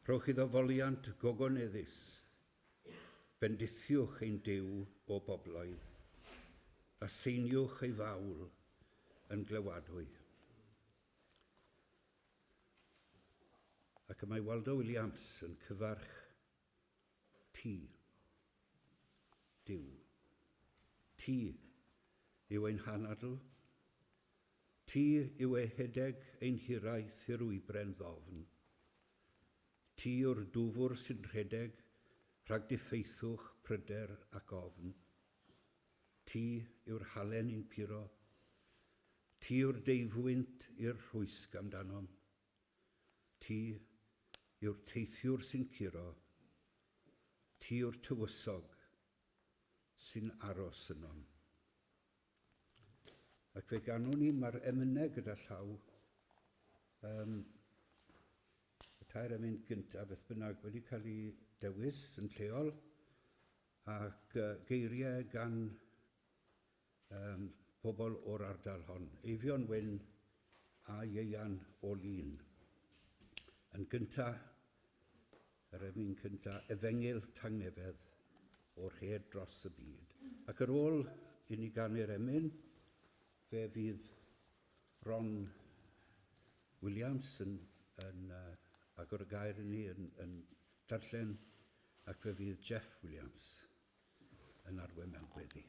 Rhowch iddo foliant gogoneddus. Bendithiwch ein Duw o bobloedd, a seiniwch ei fawl yn glywadwy. Ac y mae Waldo Williams yn cyfarch ti, Duw. Ti yw ein hanadl. Ti yw ehedeg ein hiraeth i'r wybren ddofn. Ti yw'r dwfr sy'n rhedeg rhag diffeithwch, pryder ac ofn. Ti yw'r halen i'n puro. Ti yw'r deifwynt i'r rhwysg amdanom. Ti yw'r teithiwr sy'n curo. Ti yw'r tywysog sy'n aros ynom. Ac fe ganwn ni, mae'r emynau gyda llaw, um, y tair emyn gyntaf, beth bynnag, wedi cael eu dewis yn lleol, ac uh, geiriau gan um, pobl o'r ardal hon, Eifion Wyn a Ieuan o Lun. Yn gyntaf, yr emyn cyntaf, Efengyl Tangnefedd o'r hed dros y byd. Ac ar ôl i ni ganu'r emyn, fe fydd Ron Williams yn, yn uh, agor y gair i ni yn, yn darllen, ac fe fydd Jeff Williams yn arwain mewn gweddi.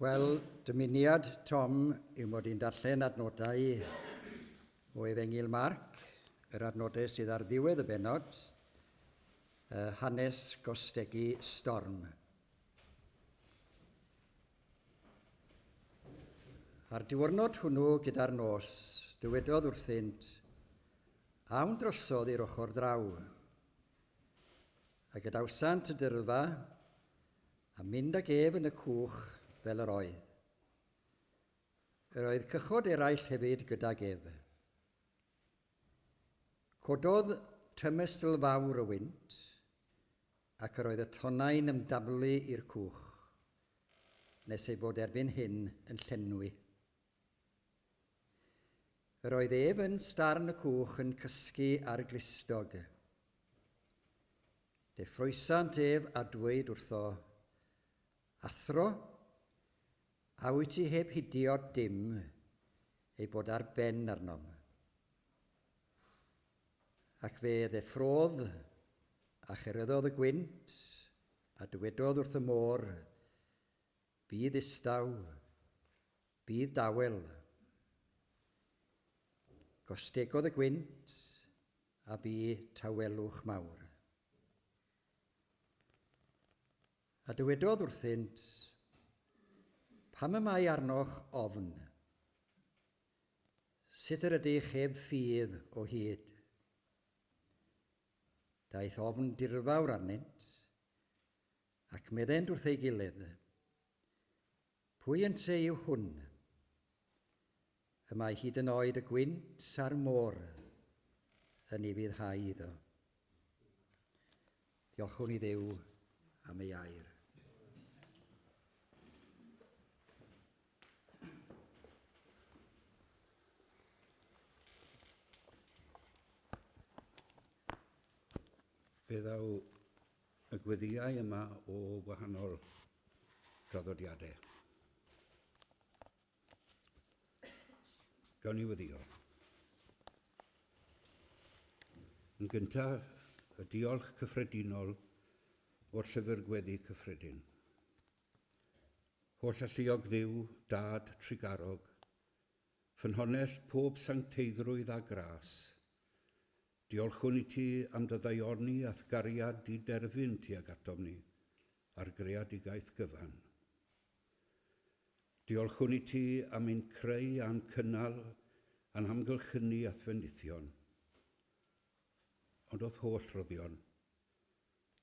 Wel, dymuniad Tom yw mod i'n darllen adnodau o Efengyl Marc, yr adnodau sydd ar ddiwedd y bennod, hanes gostegu storm. A'r diwrnod hwnnw gyda'r nos, dywedodd wrthynt, Awn drosodd i'r ochr draw. A gadawsant y dyrfa, a mynd ag ef yn y cwch fel yr oedd. Yr oedd cychod eraill hefyd gydag ef. Cododd tymestl fawr o wynt, ac yr oedd y tonnau'n ymdaflu i'r cwch, nes ei fod erbyn hyn yn llenwi. Yr oedd ef yn starn y cwch yn cysgu ar glustog. Deffroesant ef a dweud wrtho, Athro, a wyt ti heb hidio dim ei bod ar ben arnom? Ac fe ddeffrodd a cheryddodd y gwynt a dywedodd wrth y môr, Bydd ddistaw, bydd dawel. Gostegodd y gwynt a bu tawelwch mawr. A dywedodd wrthynt, Pam y mae arnoch ofn? Sut yr ydych heb ffydd o hyd? Daeth ofn dirfawr arnynt, Ac meddent wrth ei gilydd, Pwy ynte yw hwn? Y mae hyd yn oed y gwynt a'r môr yn ufuddhau iddo. Diolchwn i Dduw am ei air. Fe ddaw y gweddïau yma o wahanol draddodiadau. Gawn ni weddio. Yn gyntaf, y diolch cyffredinol o'r llyfr gweddi cyffredin. Holl alluog Dduw, Dad trugarog, ffynhonnell pob sancteiddrwydd a gras, Diolchwn i ti am dy ddaioni a'th gariad di-derfyn tuag atom ni a'r greadigaeth gyfan. Diolchwn i ti am ein creu a'n cynnal a'n hamgylchynu a'th fendithion. Ond o'th holl roddion,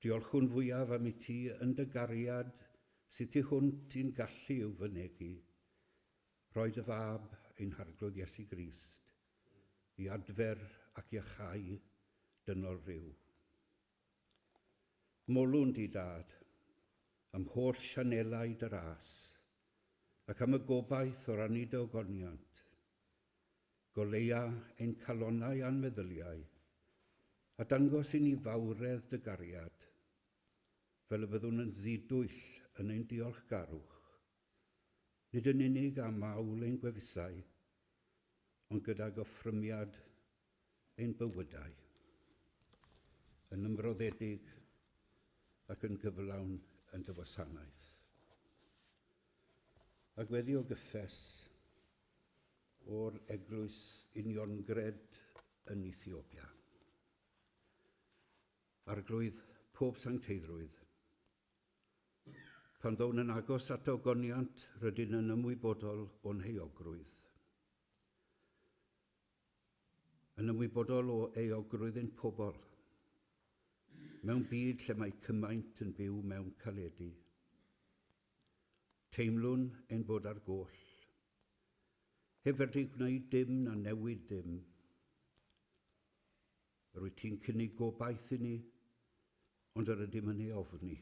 diolchwn fwyaf am i ti yn dy gariad sydd tu hwnt i'n gallu i'w fynegi, roi dy Fab, ein Harglwydd Iesu Grist, i adfer ac iachau dynol rhyw. Molwn di, Dad, am holl sianelau dy ras, ac am y gobaith o rannu dy ogoniant. Goleia ein calonnau a'n meddyliau, a dangos i ni fawredd dy gariad, fel y byddwn yn ddidwyll yn ein diolchgarwch, nid yn unig am mawl ein gwefusau, ond gydag offrymiad ein bywydau, yn ymroddedig ac yn gyflawn yn dy wasanaeth. A gweddi o gyffes o'r Eglwys Uniongred yn Ethiopia. Arglwydd pob sancteiddrwydd, pan ddown yn agos at ogoniant, rydyn yn ymwybodol o'n heuogrwydd. Yn ymwybodol o euogrwydd ein pobl, mewn byd lle mae cymaint yn byw mewn caledi. Teimlwn ein bod ar goll, heb fedru gwneud dim na newid dim. Yr wyt ti'n cynnig gobaith i ni, ond yr ydym yn ei ofni.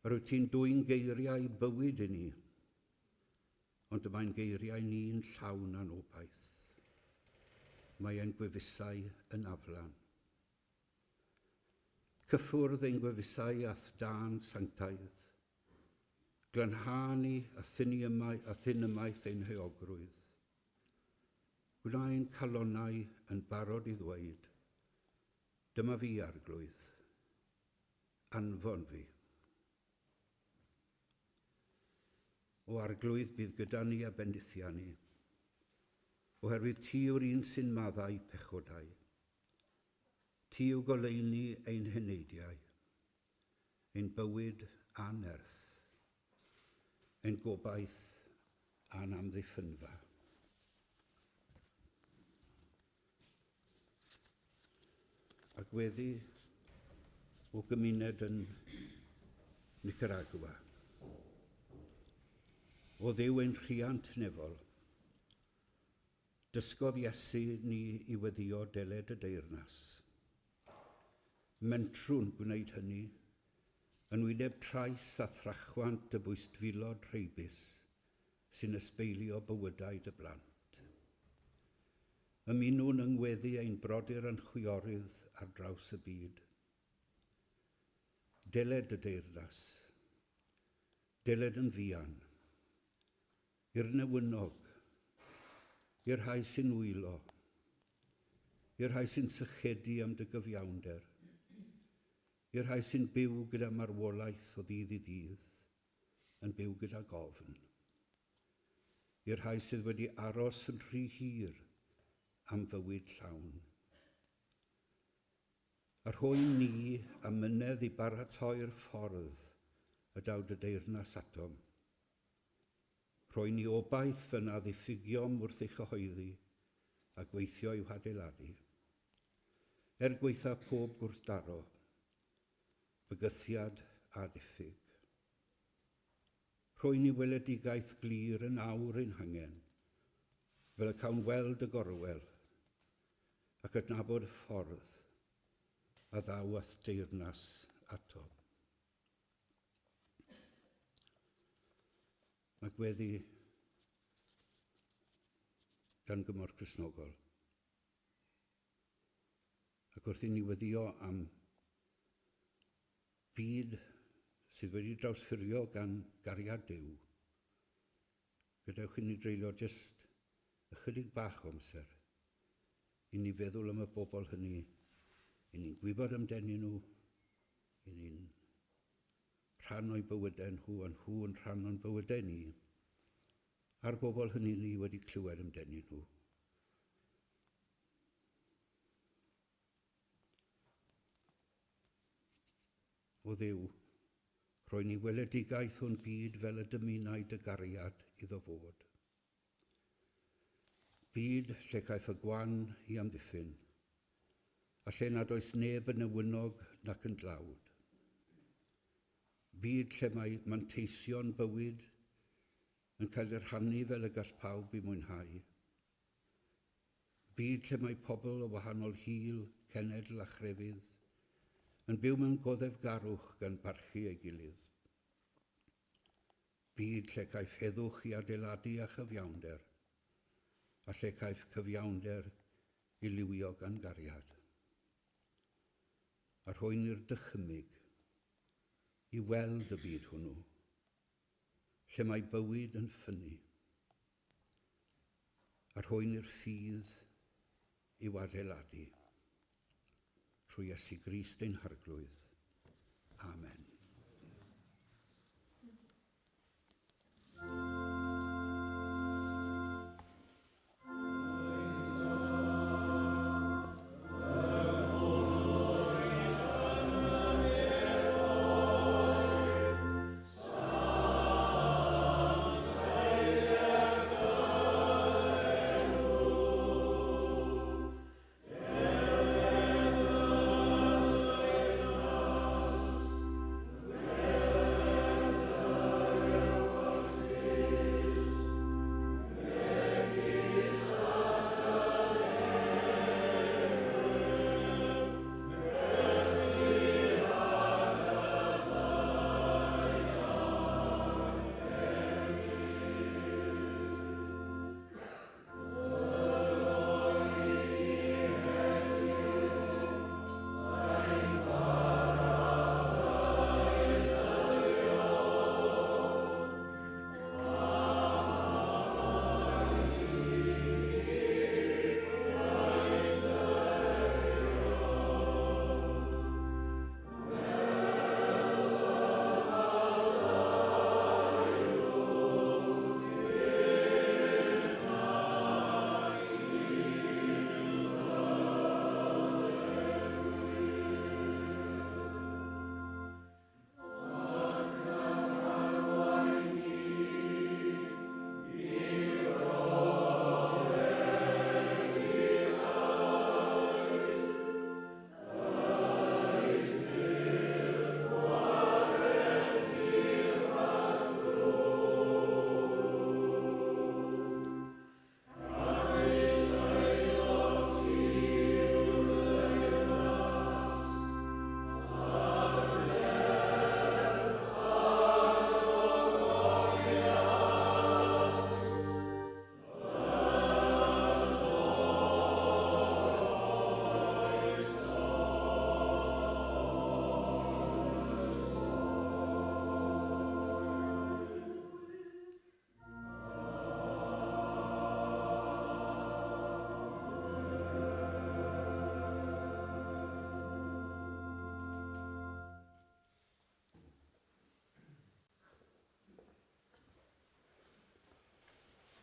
Yr wyt ti'n dwyn geiriau bywyd i ni, ond y mae'n geiriau ni'n llawn anobaith. Mae ein gwefusau yn aflan. Cyffwrdd ein gwefusau a'th dân sanctaidd. Glanha ni a thyn ymaith ein heuogrwydd. Gwna ein calonnau yn barod i ddweud, Dyma fi, Arglwydd, anfon fi. O Arglwydd, bydd gyda ni a bendithia ni, oherwydd ti yw'r un sy'n maddau pechodau. Ti yw goleuni ein heneidiau, ein bywyd a'n nerth, ein gobaith a'n amddiffynfa. A gweddi o gymuned yn Nicaragua. O Dduw ein rhiant nefol, dysgodd Iesu ni i weddio deled y deyrnas. Mentrwn gwneud hynny yn wyneb trais a thrachwant y bwystfilod rheibus sy'n ysbeilio bywydau dy blant. Ymunwn yng ngweddi ein brodyr a'n chwiorydd ar draws y byd. Deled y deyrnas. Deled yn fuan. I'r newynog. I'r rhai sy'n wylo. I'r rhai sy'n sychedu am dy gyfiawnder. I'r rhai sy'n byw gyda marwolaeth o ddydd i ddydd, yn byw gyda gofn. I'r rhai sydd wedi aros yn rhy hir am fywyd llawn. A rhoi ni amynedd i baratoi'r ffordd y daw dy deyrnas atom. Rhoi ni obaith fel na ddiffygiom wrth ei chyhoeddi a gweithio i'w hadeiladu. Er gwaetha pob gwrthdaro, bygythiad a diffyg. Rhoi ni weledigaeth glir yn awr ein hangen, fel y cawn weld y gorwel ac adnabod y ffordd a ddaw a'th deyrnas ato. Mae gweddi gan Gymorth Cristnogol. Ac wrth i ni weddio am byd sydd wedi drawsffurfio gan gariad Duw, gadewch i ni dreulio jyst ychydig bach o amser i ni feddwl am y bobl hynny i ni'n gwybod amdanyn nhw, i ni'n rhan o'u bywydau nhw, a nhw yn rhan o'n bywydau ni, a'r bobl hynny ni wedi clywed amdanyn nhw. O Dduw, rhoi ni weledigaeth o'n byd fel y dymunai dy gariad iddo fod. Byd lle caiff y gwan i amddiffyn, a lle nad oes neb yn newynog nac yn dlawd. Byd lle mae manteision bywyd yn cael eu rhannu fel y gall pawb i mwynhau. Byd lle mae pobl o wahanol hil, cenedl a chrefydd yn byw mewn goddefgarwch gan barchu ei gilydd. Byd lle caiff heddwch i adeiladu a chyfiawnder, a lle caiff cyfiawnder i liwio gan gariad. A rhoi ni'r dychymyg i weld y byd hwnnw, lle mae bywyd yn ffynnu, a rhoi ni'r ffydd i'w adeiladu. Trwy Iesu Grist ein Harglwydd. Amen.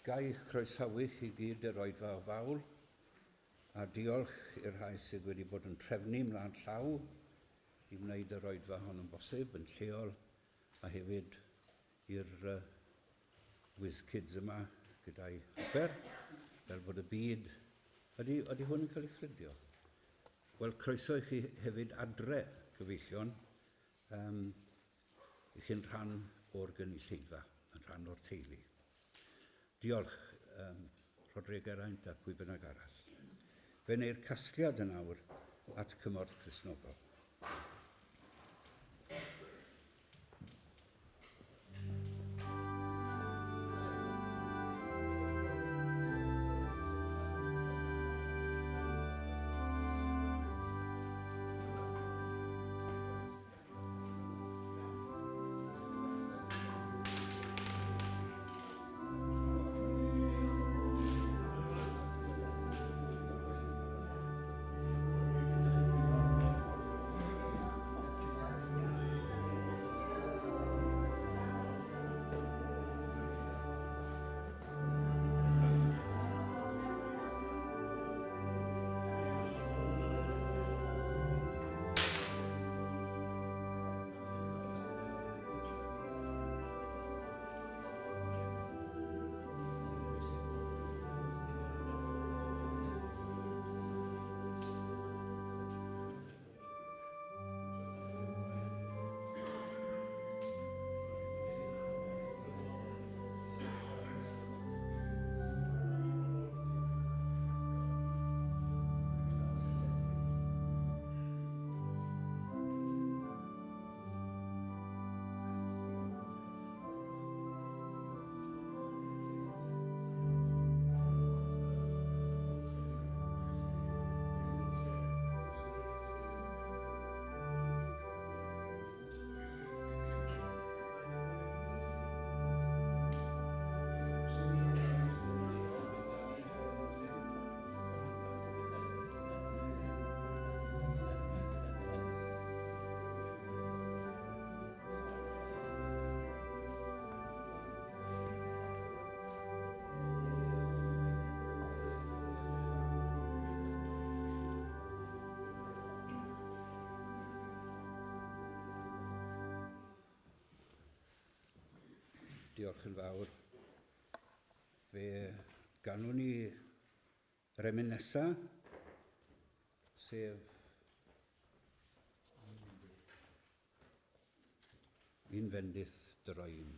Ga i'ch croesawu chi gyd i'r oedfa o fawl, a diolch i'r rhai sydd wedi bod yn trefnu mlaen llaw i wneud yr oedfa hon yn bosib, yn lleol, a hefyd i'r Whiz Kids yma gyda'i offer, fel bod y byd... Ydy, ydy hwn yn cael ei ffrydio? Wel, croeso i chi hefyd adre, gyfeillion. I chi'n rhan o'r gynulleidfa, yn rhan o'r teulu. Diolch, Rhodri Geraint a pwy bynnag arall. Fe wneir casgliad yn awr at Cymorth Cristnogol. Diolch yn fawr. Fe ganwn ni yr emyn nesa, sef Un fendith droi'n.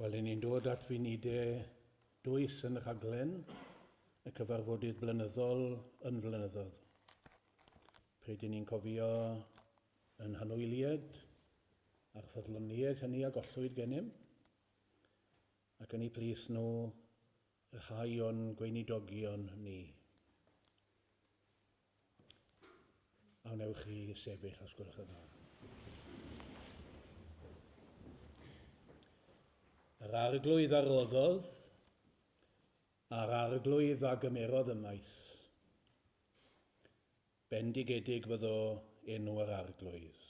Wel, 'yn ni'n dod at funudau dwys yn y rhaglen, y cyfarfodydd blynyddol yn flynyddoedd. Pryd 'yn ni'n cofio yn hanwylied a'r ffyddloniaid hynny a gollwyd gennym, ac yn eu plith nhw rhai o'n gweinidogion ni. A wnewch chi sefyll os gwelwch yn dda. Yr arglwydd a roddodd, a'r arglwydd a gymerodd ymaith. Bendigedig fyddo enw yr arglwydd.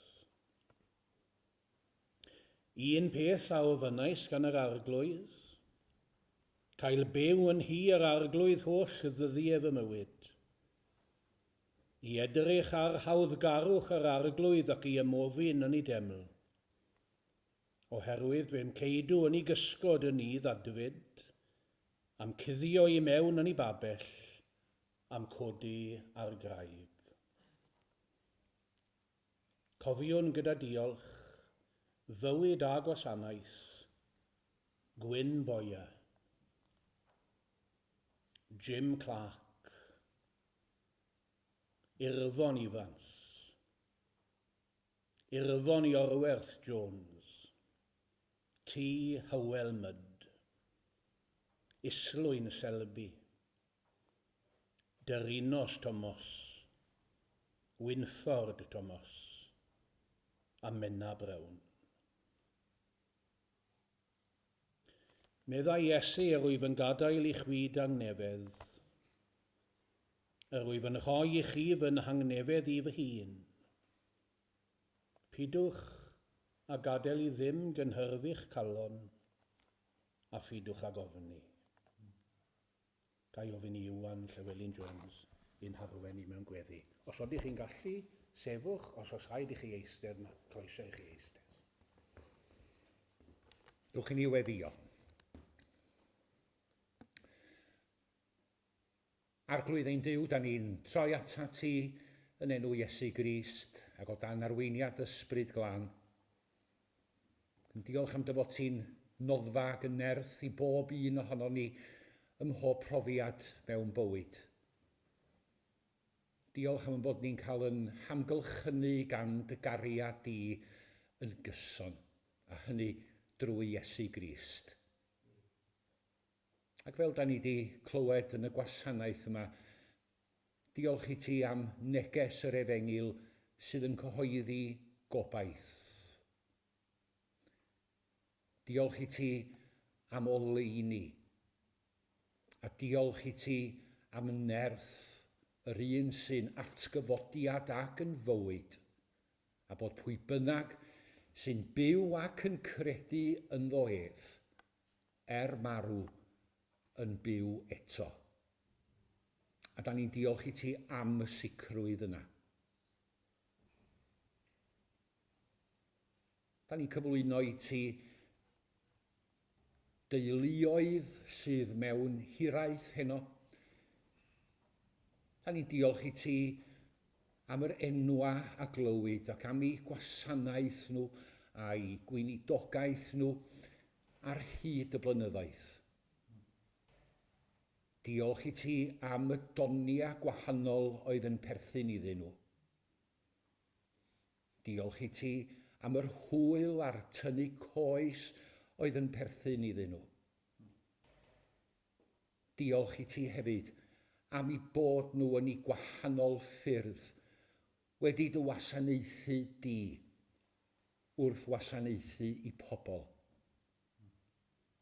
Un peth a ofynnais gan yr Arglwydd, cael byw yn nhŷ yr Arglwydd holl ddyddiau fy mywyd, i edrych ar hawddgarwch yr Arglwydd ac i ymofyn yn ei deml. Oherwydd fe'm ceidw yn ei gysgod yn nydd adfyd, a'm cuddio i mewn yn ei babell, a'm codi ar graig. Cofiwn gyda diolch, fywyd a gwasanaeth, Gwyn Boyer, Jim Clark, Irfon Ifans, Irfon Iorwerth Jones, T Hywel Mudd, Islwyn Selby, Dyrinos Tomos, Wynford Tomos a Menna Brown. Meddai Iesu, Yr wyf yn gadael i chwi dangnefedd. Yr wyf yn rhoi i chi fy nhangnefedd i fy hun. Pidwch a gadael i ddim gynhyrfu'ch calon, a phidwch ag ofni. Ga i ofyn i Iwan Llywelyn Jones i'n harwen ni mewn gweddi? Os ydych chi'n gallu, sefwch, os oes rhaid i chi eistedd, mae croeso i chi eistedd. Dwch i ni weddio. Arglwydd ein Duw, da ni'n troi atat ti yn enw Iesu Grist ac o dan arweiniad Ysbryd Glân. Yn diolch am dy fod ti'n noddfa ac yn nerth i bob un ohonon ni ym mhob profiad mewn bywyd. Diolch am ein bod ni'n cael yn hamgylchynu gan dy gariad di yn gyson, a hynny drwy Iesu Grist. Ac fel da ni 'di clywed yn y gwasanaeth yma, diolch i ti am neges yr Efengyl sydd yn cyhoeddi gobaith. Diolch i ti am oleuni. A diolch i ti am nerth yr un sy'n atgyfodiad ac yn fywyd, a bod pwy bynnag sy'n byw ac yn credu ynddo ef, er marw, yn byw eto. A da ni'n diolch i ti am y sicrwydd yna. Da ni'n cyflwyno i ti deuluoedd sydd mewn hiraeth heno. Da ni'n diolch i ti am yr enwa a glywyd ac am eu gwasanaeth nhw a'i gweinidogaeth nhw ar hyd y blynyddoedd. Diolch i ti am y doniau gwahanol oedd yn perthyn iddyn nhw. Diolch i ti am yr hwyl a'r tynnu coes oedd yn perthyn iddyn nhw. Diolch i ti hefyd am eu bod nhw yn eu gwahanol ffyrdd wedi dy wasanaethu di wrth wasanaethu i pobl.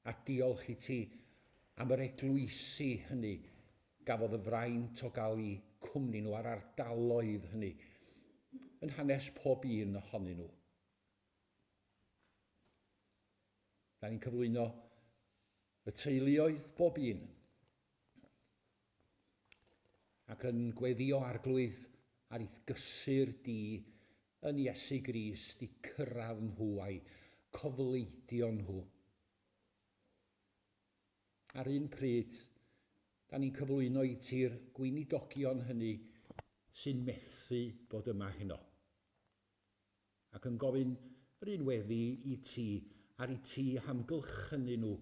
A diolch i ti am yr eglwysi hynny gafodd y fraint o gael eu cwmni nhw a'r ardaloedd hynny yn hanes pob un ohonyn nhw. Da ni'n cyflwyno y teuluoedd bob un ac yn gweddio arglwydd ar i'th gysur di yn Iesu Grist i cyrraedd nhw a'i cofleidio nhw. Ar un pryd, da ni'n cyflwyno i ti'r gweinidogion hynny sy'n methu bod yma heno. Ac yn gofyn yr un weddi i ti ar i ti hamgylchynu nhw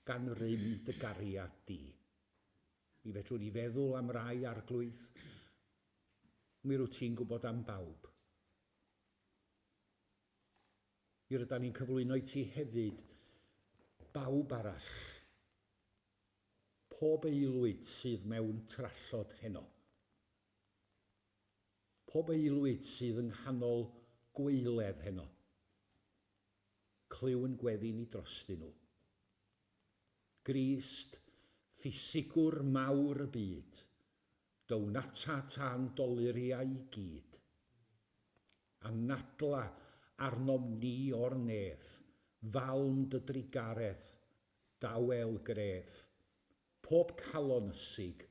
gan rym dy gariad di. Mi fedrwn ni feddwl am rai arglwydd, mi rwyt ti'n gwybod am bawb. Mi rydan ni'n cyflwyno i ti hefyd bawb arall, pob aelwyd sydd mewn trallod heno. Pob aelwyd sydd yng nghanol gwaeledd heno. Clyw yn gweddi ni drostyn nhw. Grist, ffisigwr mawr y byd, down atat a'n doluriau i gyd. Anadla arnom ni o'r nef, falm dy drugaredd, dawel gref. Pob calon ysig,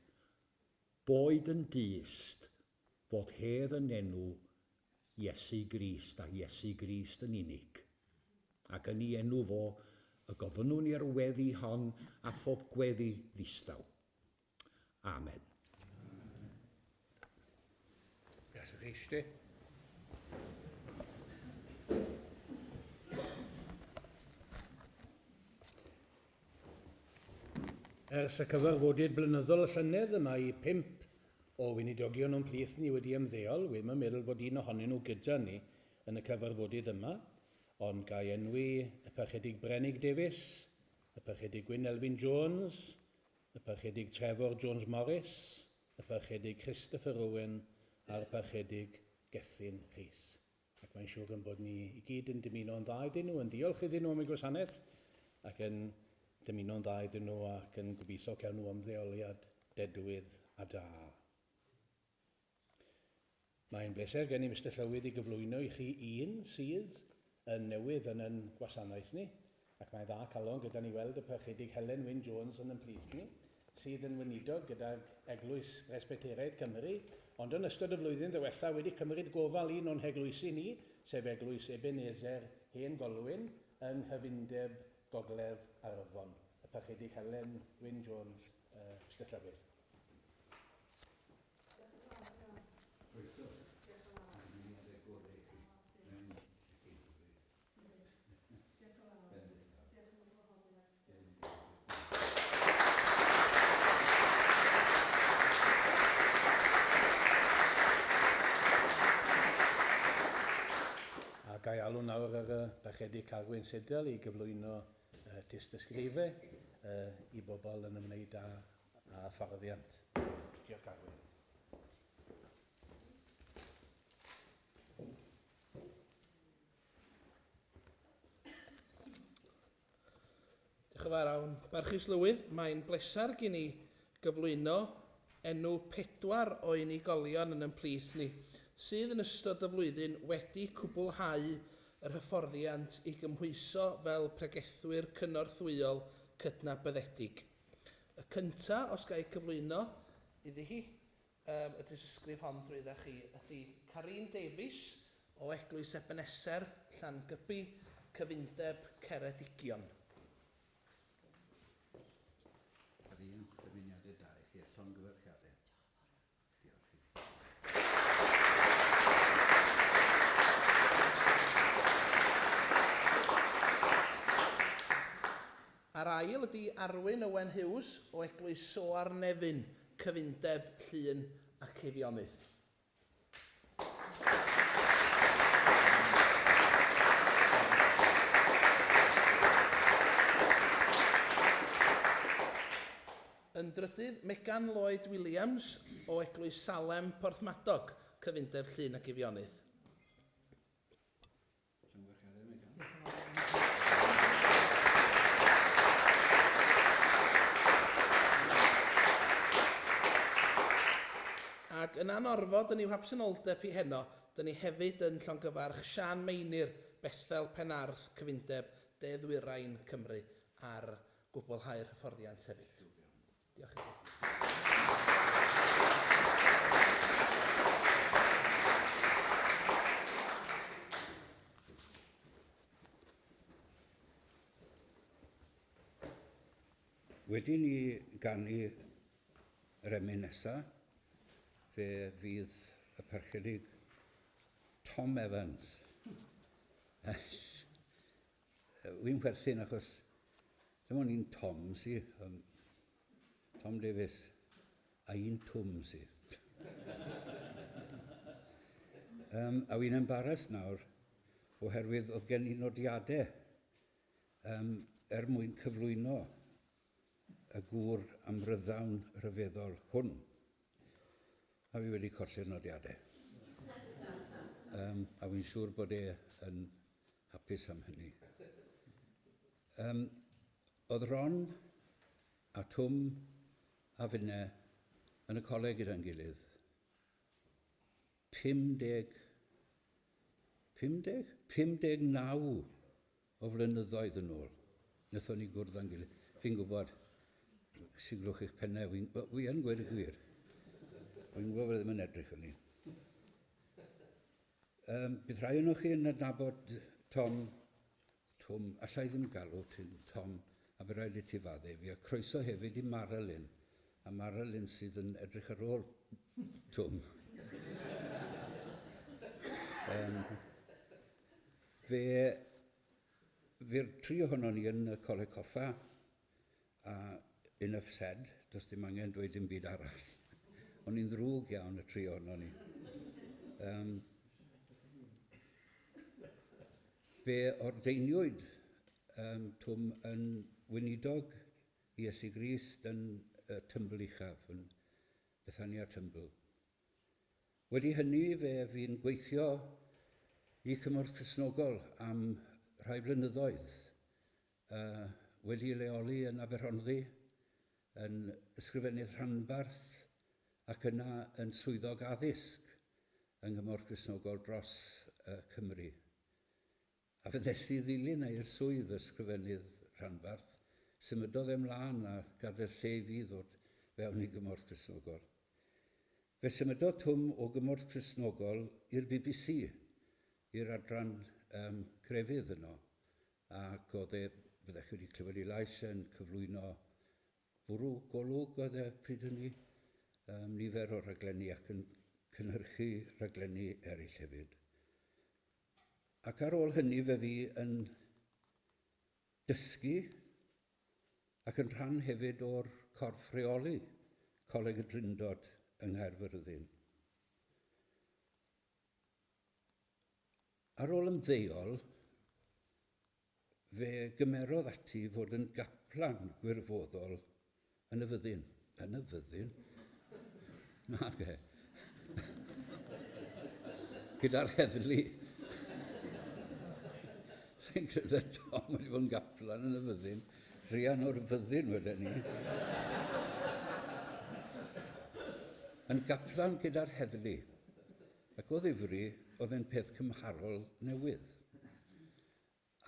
boed yn dyst, fod hedd yn enw Iesu Grist a Iesu Grist yn unig. Ac yn ei enw fo y gofynnwn i'r weddi hon a phob gweddi ddistaw. Amen. Fe allwch chi eistedd. Ers y cyfarfodydd blynyddol y llynedd y mae pump o weinidogion o'n plith ni wedi ymddeol. Wi'm yn meddwl fod un ohonyn nhw gyda ni yn y cyfarfodydd yma, ond ga i enwi y Parchedig Brenig Davies, y Parchedig Gwyn Elfyn Jones, y Parchedig Trefor Jones Morris, y Parchedig Christopher Owen a'r Parchedig Gethin Rhys. Ac mae'n siŵr ein bod ni i gyd yn dymuno'n dda iddyn nhw, yn diolch iddyn nhw am eu gwasanaeth, ac yn dymuno'n dda iddyn nhw ac yn gobeithio cael nhw ymddeoliad dedwydd a da. Mae'n bleser gen i, Mister Llywydd, i gyflwyno i chi un sydd yn newydd yn yn gwasanaeth ni, ac mae'n dda calon gyda ni weld y Parchedig Helen Wyn Jones yn yn plith ni, sydd yn weinidog gydag Eglwys Bresbyteraidd Cymru, ond yn ystod y flwyddyn ddiwetha wedi cymryd gofal un o'n heglwysi ni, sef Eglwys Ebenezer Hen Golwyn yng Nghyfundeb Gogledd Arfon. Y Parchedig Helen Wyn Jones, uh, Mister Llywydd. Croeso. Dymuniadau gorau i chi. Mewn A ga i alw nawr ar y Parchedig Carwyn Siddall i gyflwyno uh, tystysgrifau uh, i bobl yn ymwneud â a hyfforddiant. Diolch Carwyn. Diolch yn fawr iawn. Barchus Lywydd, mae'n bleser gen i gyflwyno enw pedwar o unigolion yn yn plith ni, sydd yn ystod y flwyddyn wedi cwblhau yr hyfforddiant i gymhwyso fel pregethwyr cynorthwyol cydnabyddedig. Y cynta, os ga i cyflwyno iddi hi, um, y dysysgrif hon drwydda chi, ydy Carine Davies o Eglwys Ebeneser, Llangybi, Cyfundeb Ceredigion. Carine, dymuniadau da i chi a llongyfarchiadau. Diolch i chi. A'r ail ydy Arwyn Owen Hughes o Eglwys Soar Nefyn, Cyfundeb Llŷn ac Eifionydd. Yn drydydd, Megan Lloyd Williams o Eglwys Salem, Porthmadog, Cyfundeb Llŷn ac Eifionydd. Llongyfarchiadau, Megan. Ac yn anorfod yn i'w habsenoldeb hi heno, dyn ni hefyd yn llongyfarch Siân Meinir, Bethel, Penarth, Cyfundeb, De Ddwyrain Cymru ar gwblhau'r hyfforddiant hefyd. Diolch i chi. Wedi ni ganu yr emyn nesa, fe fydd y Parchedig Tom Evans Wy'n chwerthin achos dim ond un Tom sy, um, Tom Davies, a un Twm sy. um, a wy'n embarrassed nawr oherwydd oedd gen i nodiadau um, er mwyn cyflwyno y gŵr amryddawn rhyfeddol hwn. A fi wedi colli'r nodiadau. Um, a fi'n siŵr bod e yn hapus am hynny. Um, oedd Ron a Twm a finne yn y coleg gyda'n gilydd. 50, 50? 59 o flynyddoedd yn ôl, wnaethon ni gwrdd â'n gilydd. Fi'n gwybod, siglwch eich pennau, wi, wi yn gweud y gwir. Fi'n gwybod bod e ddim yn edrych yn ni. Um, bydd rhai o'n chi yn adnabod Tom, Twm, allai ddim galw ti'n Tom, a bydd rhaid i ti fadde fi. A croeso hefyd i Marilyn, a Marilyn sydd yn edrych ar ôl Twm. um, Fe fu'r tri ohonon ni yn y Coleg Coffa, a enough said, does dim angen dweud dim byd arall. O'n i'n ddrwg iawn y tri ohonon ni. Um, fe ordeiniwyd um, Twm yn weinidog Iesu Grist yn y Tymbl Uchaf, yn Bethania Tymbl. Wedi hynny fe fu'n gweithio i Cymorth Cristnogol am rhai blynyddoedd, uh, wedi leoli yn Aberhonddu, yn ysgrifennydd rhanbarth ac yna yn swyddog addysg yng Nghymorth Cristnogol dros uh, Cymru. A fe ddes i ddilyn e i'r swydd ysgrifennydd rhanbarth, symudodd e mlaen a gadael lle i fi ddod fewn i Gymorth Cristnogol. Fe symudodd Twm o Gymorth Cristnogol i'r BBC, i'r adran um, crefydd yno, ac oedd e, byddech chi wedi clywed ei lais e'n cyflwyno Bwrw golwg oedd e pryd hynny, um, nifer o raglenni ac yn cynhyrchu rhaglenni eraill hefyd. Ac ar ôl hynny fe fi yn dysgu ac yn rhan hefyd o'r corff rheoli Coleg y Drindod yng Nghaerfyrddin. Ar ôl ymddeol, fe gymerodd ati i fod yn gaplan gwirfoddol yn y fyddin. Yn y fyddin? Nage. Gyda'r heddlu. Sy'n credu Tom wedi bod yn gaplan yn y fyddin. Druan o'r fyddin wedyn ni. Yn gaplan gyda'r heddlu. Ac o ddifri, oedd e'n peth cymharol newydd.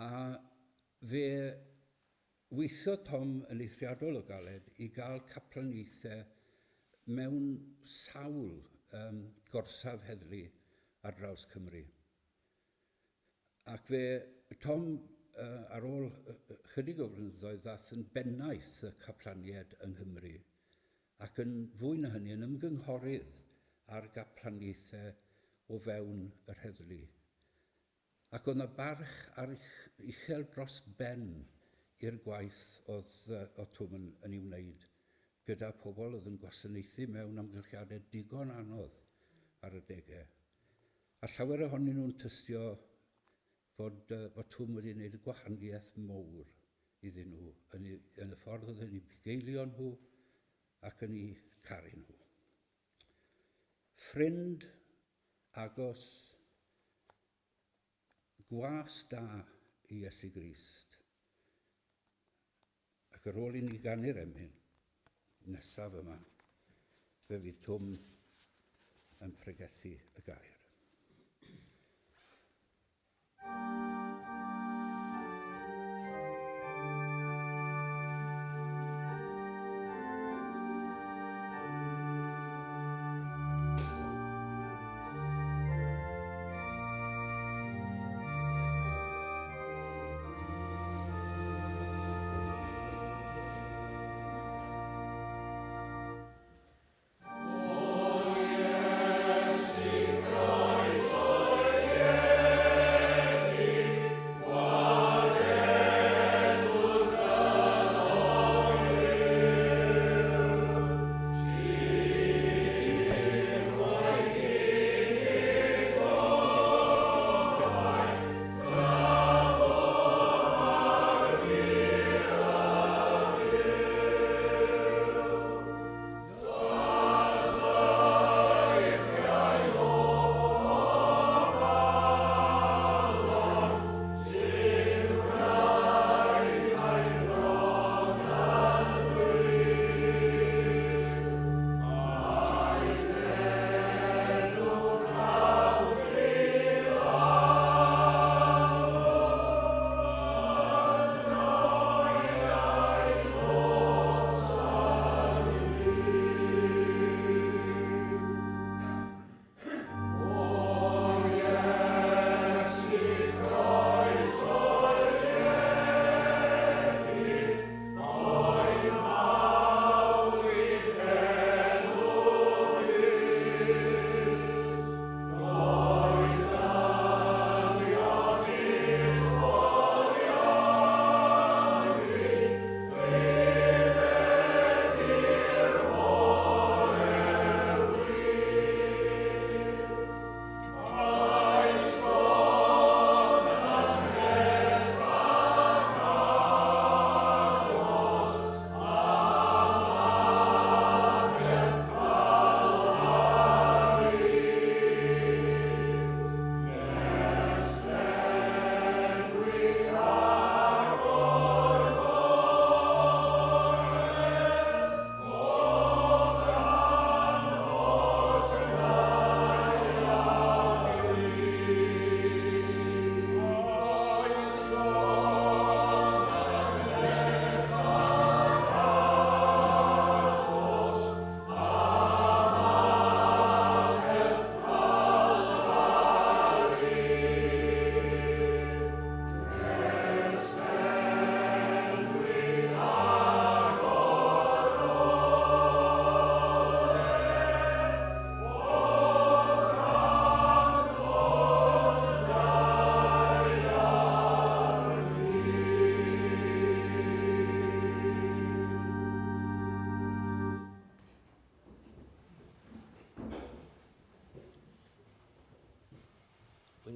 A fe weithiodd Tom yn eithriadol o galed i gael caplaniaethau mewn sawl um, gorsaf heddlu ar draws Cymru. Ac fe, Tom, uh, ar ôl chydig o flynyddoedd, ddaeth yn bennaeth y caplaniaid yng Nghymru ac yn fwy na hynny yn ymgynghorydd ar gaplaniaethau o fewn yr heddlu. Ac oedd 'na barch aruchel dros ben i'r gwaith oedd, oedd Twm yn, yn ei wneud gyda pobl oedd yn gwasanaethu mewn amgylchiadau digon anodd ar adegau. A llawer ohonyn nhw'n tystio fod, uh, fod Twm wedi gwneud y gwahaniaeth mowr iddyn nhw yn, yn y ffordd oedd yn eu bugeilio nhw ac yn eu caru nhw. Ffrind agos, gwas da i Iesu Grist. Ac ar ôl i ni ganu'r emyn nesaf yma, fe fydd Twm yn pregethu y gair.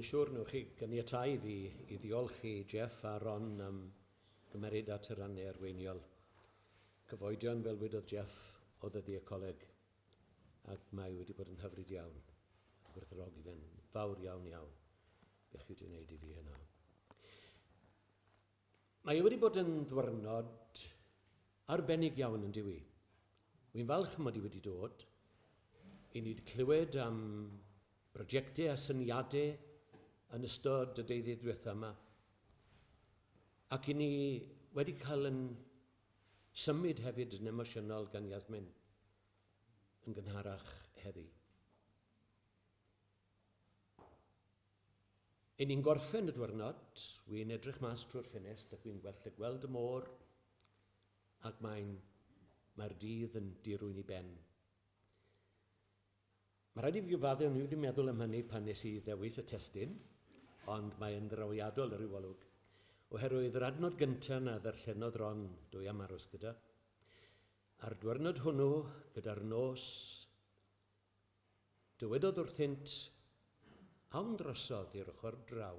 Wy'n siŵr newch chi ganiatáu fi i ddiolch i Jeff a Ron am gymeryd at y rannau arweiniol. Cyfoedion, fel wedodd Jeff, o ddyddiau coleg, ac mae wedi bod yn hyfryd iawn. Gwerthfawrogi fe'n fawr iawn iawn beth chi wedi wneud i fi heno. Mae e wedi bod yn ddwyrnod arbennig iawn yn dyw i. Wy'n falch mod i wedi dod i ni wedi clywed am brosiectau a syniadau yn ystod y deuddydd diwetha yma. Ac i ni wedi cael yn symud hefyd yn emosiynol gan Yasmin yn gynharach heddi. I ni'n gorffen y dwyrnod, wi'n edrych mas trwy'r ffenest ac wi'n gweld y gweld y môr ac mae'n mae'r dydd yn dirwyn i ben. Mae rhaid i fi gyfadde, o'n i wedi meddwl am hynny pan nes i ddewis y testun, ond mae'n ddrawiadol yr ryw olwg, oherwydd yr adnod gyntaf na ddarllenodd Ron dwy am aros gyda. A'r dwyrnod hwnnw, gyda'r nos, Dywedodd wrthynt, Awn drosodd i'r ochr draw.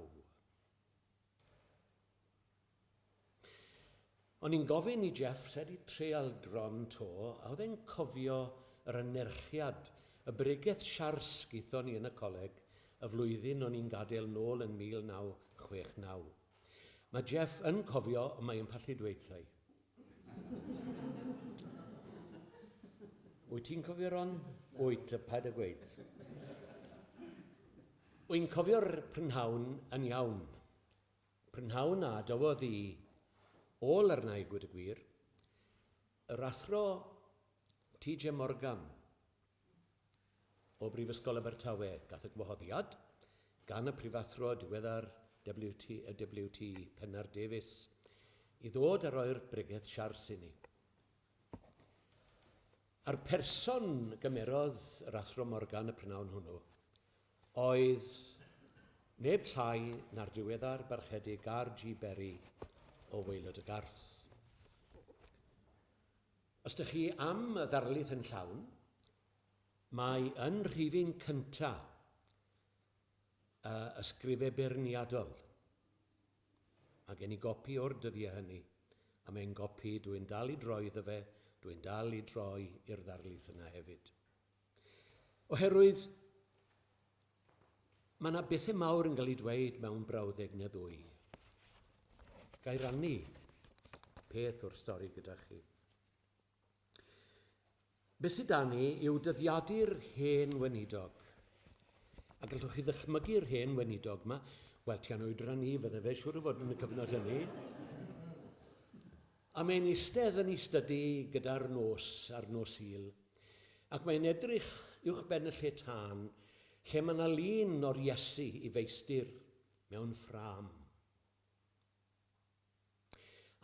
O'n i'n gofyn i Jeff, sa di treial dron to, a oedd e'n cofio yr anerchiad, y bregeth siars gaethon ni yn y coleg y flwyddyn o'n i'n gadael nôl yn 1969. Mae Jeff yn cofio, ond mae e'n pallu dweud wrtha i. Wyt ti'n cofio, Ron? Wyt, paid â gweud. Wy'n cofio'r prynhawn yn iawn. Prynhawn a adawodd i ôl arna i gwyd y gwir, yr athro TJ Morgan o Brifysgol Abertawe gath y gwahoddiad gan y prifathro diweddar WT, WT Pennar Davies i ddod a roi'r bregeth siars i ni. A'r person gymerodd yr athro Morgan y prynhawn hwnnw oedd neb llai na'r diweddar barchedig R.G. Berry o Waelod y Garth. Os dych chi am y ddarlith yn llawn, mae yn rhifyn cynta y ysgrifau beirniadol. Mae gen i gopi o'r dyddiau hynny, a mae'n gopi dwi'n dal i droi iddo fe, dwi'n dal i droi i'r ddarlith yna hefyd. Oherwydd mae yna bethau mawr yn cael eu dweud mewn brawddeg neu ddwy. Ga i rannu peth o'r stori gyda chi. Be sydd da ni yw dyddiadur hen weinidog. A gallwch chi ddychmygu'r hen weinidog yma, wel, tua'n oedran ni, fydde fe siŵr o fod yn y cyfnod hynny. A mae'n eistedd yn ei stydi gyda'r nos ar nos Sul, ac mae'n edrych uwch ben y lle tân, lle mae 'na lun o'r Iesu i feistr mewn ffrâm.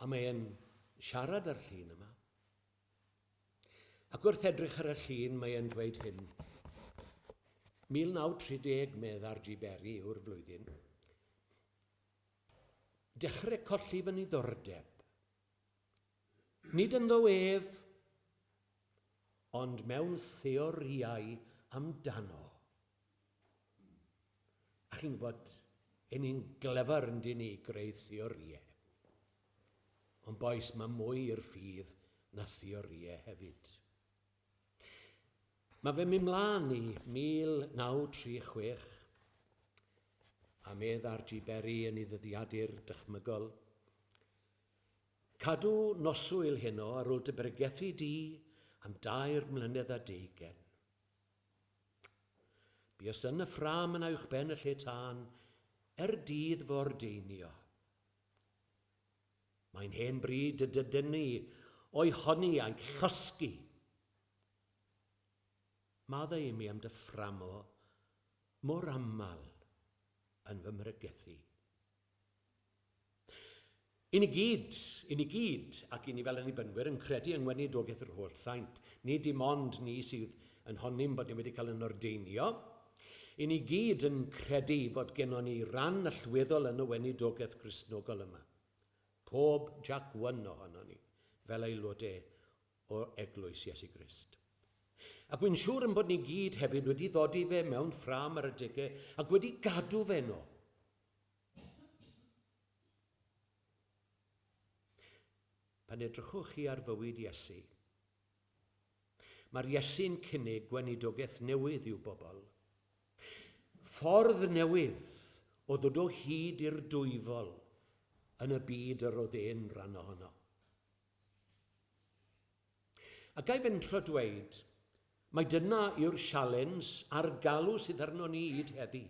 A mae'n siarad â'r llun yma. Ac wrth edrych ar y llun mae e'n dweud hyn. 1930, medd R.G. Berry, yw'r flwyddyn. Dechrau colli fy niddordeb. Nid ynddo ef, ond mewn theorïau amdano. A chi'n gwybod, ein ni'n glyfar yn dyn ni i greu theorïau. Ond bois, mae mwy i'r ffydd na theorïau hefyd. Mae fe'n mynd mlaen i 1936, a medd R.G. Berry yn ei ddyddiadur dychmygol, Cadw noswyl heno ar ôl dy bregethu di am dair mlynedd a deugain. Bues yn y ffrâm yna uwchben y lle tân er dydd fy ordeinio. Mae'n hen bryd y dydyn ni o'i honni a'i llosgi. Maddau i mi am dy fframo mor aml yn fy mhregethu. I ni gyd, i ni gyd, ac i ni fel Annibynwyr yn credu yng ngweinidogaeth yr holl saint. Nid dim ond ni sydd yn honni'n bod ni wedi cael yn ordeinio. I ni gyd yn credu fod gennon ni ran allweddol yn y weinidogaeth Gristnogol yma. Pob Jack One ohonon ni, fel aelodau o Eglwys Iesu Grist. Ac wy'n siŵr yn bod ni gyd hefyd wedi ddodi fe mewn ffrâm ar adegau ac wedi gadw fe yno. Pan edrychwch chi ar fywyd Iesu, mae'r Iesu'n cynnig gweinidogaeth newydd i'w bobl. Ffordd newydd o ddod o hyd i'r dwyfol yn y byd yr oedd e'n rhan ohono. A ga i fentro dweud, mai dyna yw'r sialens a'r galw sydd arno ni hyd heddi.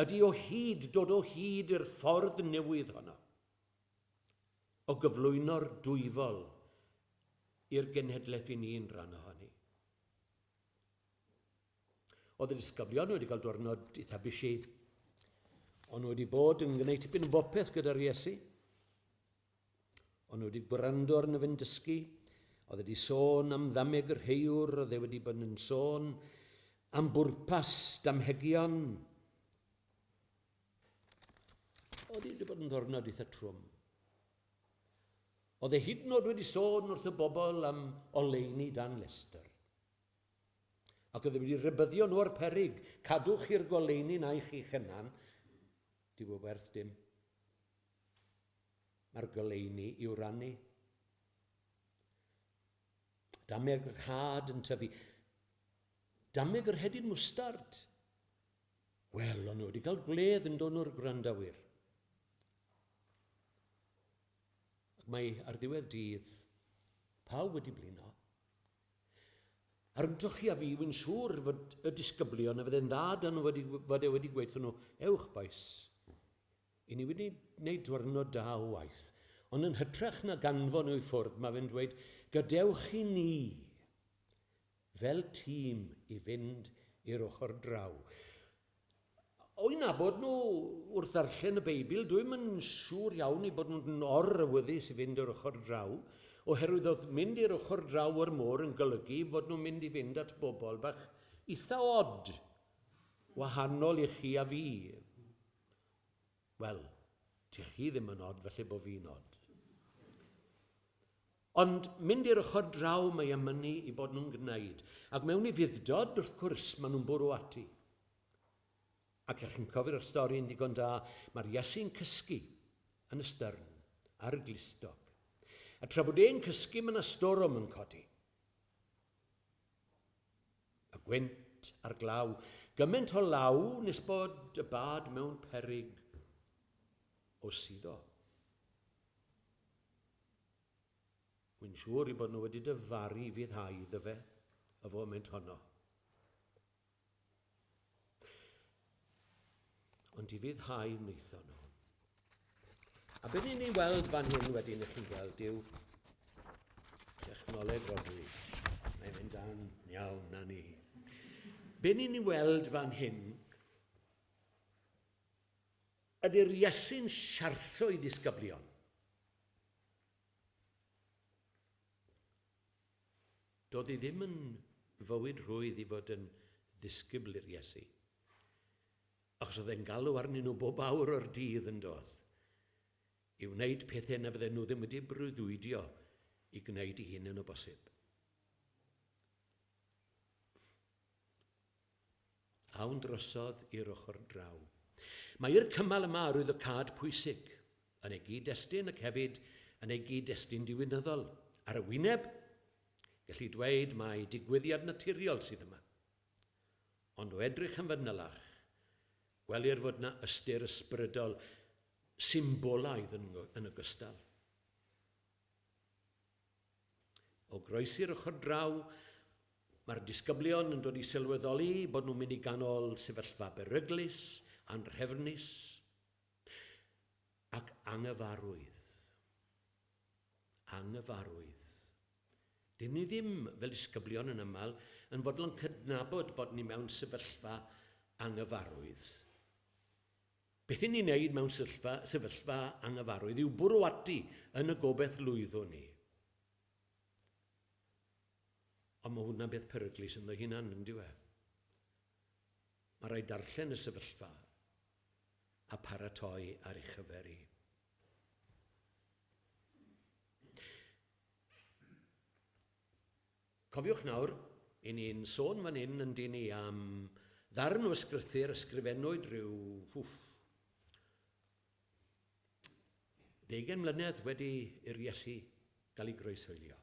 Ydy o hyd dod o hyd i'r ffordd newydd honno o gyflwyno'r dwyfol i'r genhedlaeth i ni'n rhan ohoni. Oedd y disgyblion wedi cael diwrnod eitha busy. O'n nhw wedi bod yn gwneud tipyn o bopeth gyda'r Iesu. O'n nhw wedi gwrando arno fe'n dysgu. Oedd wedi sôn am ddameg yr heiwr, oedd e wedi bod yn sôn am bwrpas damhegion. Oedd wedi bod yn ddwrnod eitha trwm. Oedd e hyd yn oed wedi sôn wrth y bobl am oleuni dan lestr. Ac oedd e wedi rhybyddio nhw o'r perig, cadwch chi'r goleuni na i chi'ch hunan, dyw e werth dim. Mae'r goleuni i'w rannu. Dameg yr had yn tyfu. Dameg yr hedyn mwstard. Wel, o'n nhw wedi cael gwledd yn dod nhw'r gwrandawyr. Ac mae ar ddiwedd dydd, pawb wedi blino. A rhyngtoch chi a fi, wy'n siŵr fod y disgyblion a fydde'n dda da nhw wedi, fod e wedi gweithio nhw, ewch bois, I ni wedi gwneud diwrnod da o waith, ond yn hytrach na ganfon nhw i ffwrdd, mae fe'n dweud, gadewch i ni, fel tîm, i fynd i'r ochr draw. O'u nabod nhw wrth ddarllen y Beibl, dwi'm yn siŵr iawn eu bod nhw'n or-awyddus i fynd i'r ochr draw, oherwydd oedd mynd i'r ochr draw o'r môr yn golygu bod nhw'n mynd i fynd at bobl bach eitha od, wahanol i chi a fi. Wel, ti chi ddim yn od, felly bod fi'n od. Ond mynd i'r ochr draw mae am mynnu i bod nhw'n gwneud. Ac mewn i fuddod, wrth gwrs, maen nhw'n bwrw ati. Ac ych chi'n cofio'r stori yn ddigon da, mae'r Iesu'n cysgu yn y styrn, ar y glustog. A tra bod e'n cysgu, mae yna storom yn codi. Y gwynt a'r glaw. Gymaint o law nes bod y bad mewn peryg o suddo. Wy'n siŵr i bod nhw wedi dyfaru i fyddhau iddo fe y foment honno. Ond i fyddhau wnaethon nhw. A beth ni'n ei weld fan hyn wedyn, ych chi'n gweld, yw technoleg Rodri. Mae'n mynd dan iawn na ni. Be ni'n ei weld fan hyn ydy'r Iesu'n siarso i ddisgyblion. Doedd hi ddim yn fywyd rhwydd i fod yn ddisgybl i'r Iesu. Achos oedd e'n galw arnyn nhw bob awr o'r dydd yn doedd, i wneud pethau na fydden nhw ddim wedi breuddwydio i gwneud i hunain o bosib. Awn drosodd i'r ochr draw. Mae i'r cymal yma arwyddocâd pwysig, yn ei gyd-destun ac hefyd yn ei gyd-destun diwinyddol. Ar y wyneb, gelli dweud mai digwyddiad naturiol sydd yma. Ond o edrych yn fanylach, gwelir fod 'na ystyr ysbrydol symbolaidd yn, yn ogystal. O groesi'r ochr draw, mae'r disgyblion yn dod i sylweddoli bod nhw'n mynd i ganol sefyllfa beryglus, anrhefnus ac anghyfarwydd. Anghyfarwydd. Dyn ni ddim, fel disgyblion yn aml, yn fodlon cydnabod bod ni mewn sefyllfa anghyfarwydd. Beth i ni'n neud mewn sefyllfa, sefyllfa anghyfarwydd yw bwrw ati yn y gobeith lwyddwn ni. Ond mae hwnna'n beth peryglus ynddo hunan, yn dyw e? Mae rhaid darllen y sefyllfa a paratoi ar ei chyfer hi. Cofiwch nawr, i ni'n sôn fan hyn yn dyn ni am ddarn o ysgrythur ysgrifennwyd rhyw, wff, Deugain mlynedd wedi i'r Iesu gael ei groeshoelio.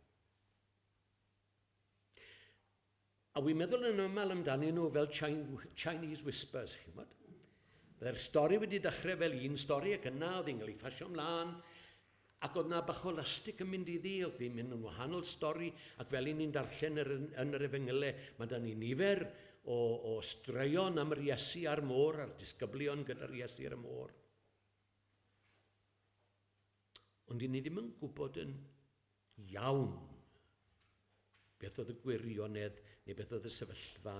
A wi'n meddwl yn aml amdanyn nhw fel Chinese Whispers, chi'n gwybod? Byddai'r stori wedi dechrau fel un stori ac yna oedd hi'n cael ei phasio ymlaen ac oedd na bach o lastig yn mynd iddi, oedd hi'n mynd yn wahanol stori ac fel i ni'n darllen yr, yn yr efengylau, mae da ni nifer o, o straeon am yr Iesu a'r môr a'r disgyblion gyda'r Iesu ar y môr. Ond i ni ddim yn gwybod yn iawn beth oedd y gwirionedd neu beth oedd y sefyllfa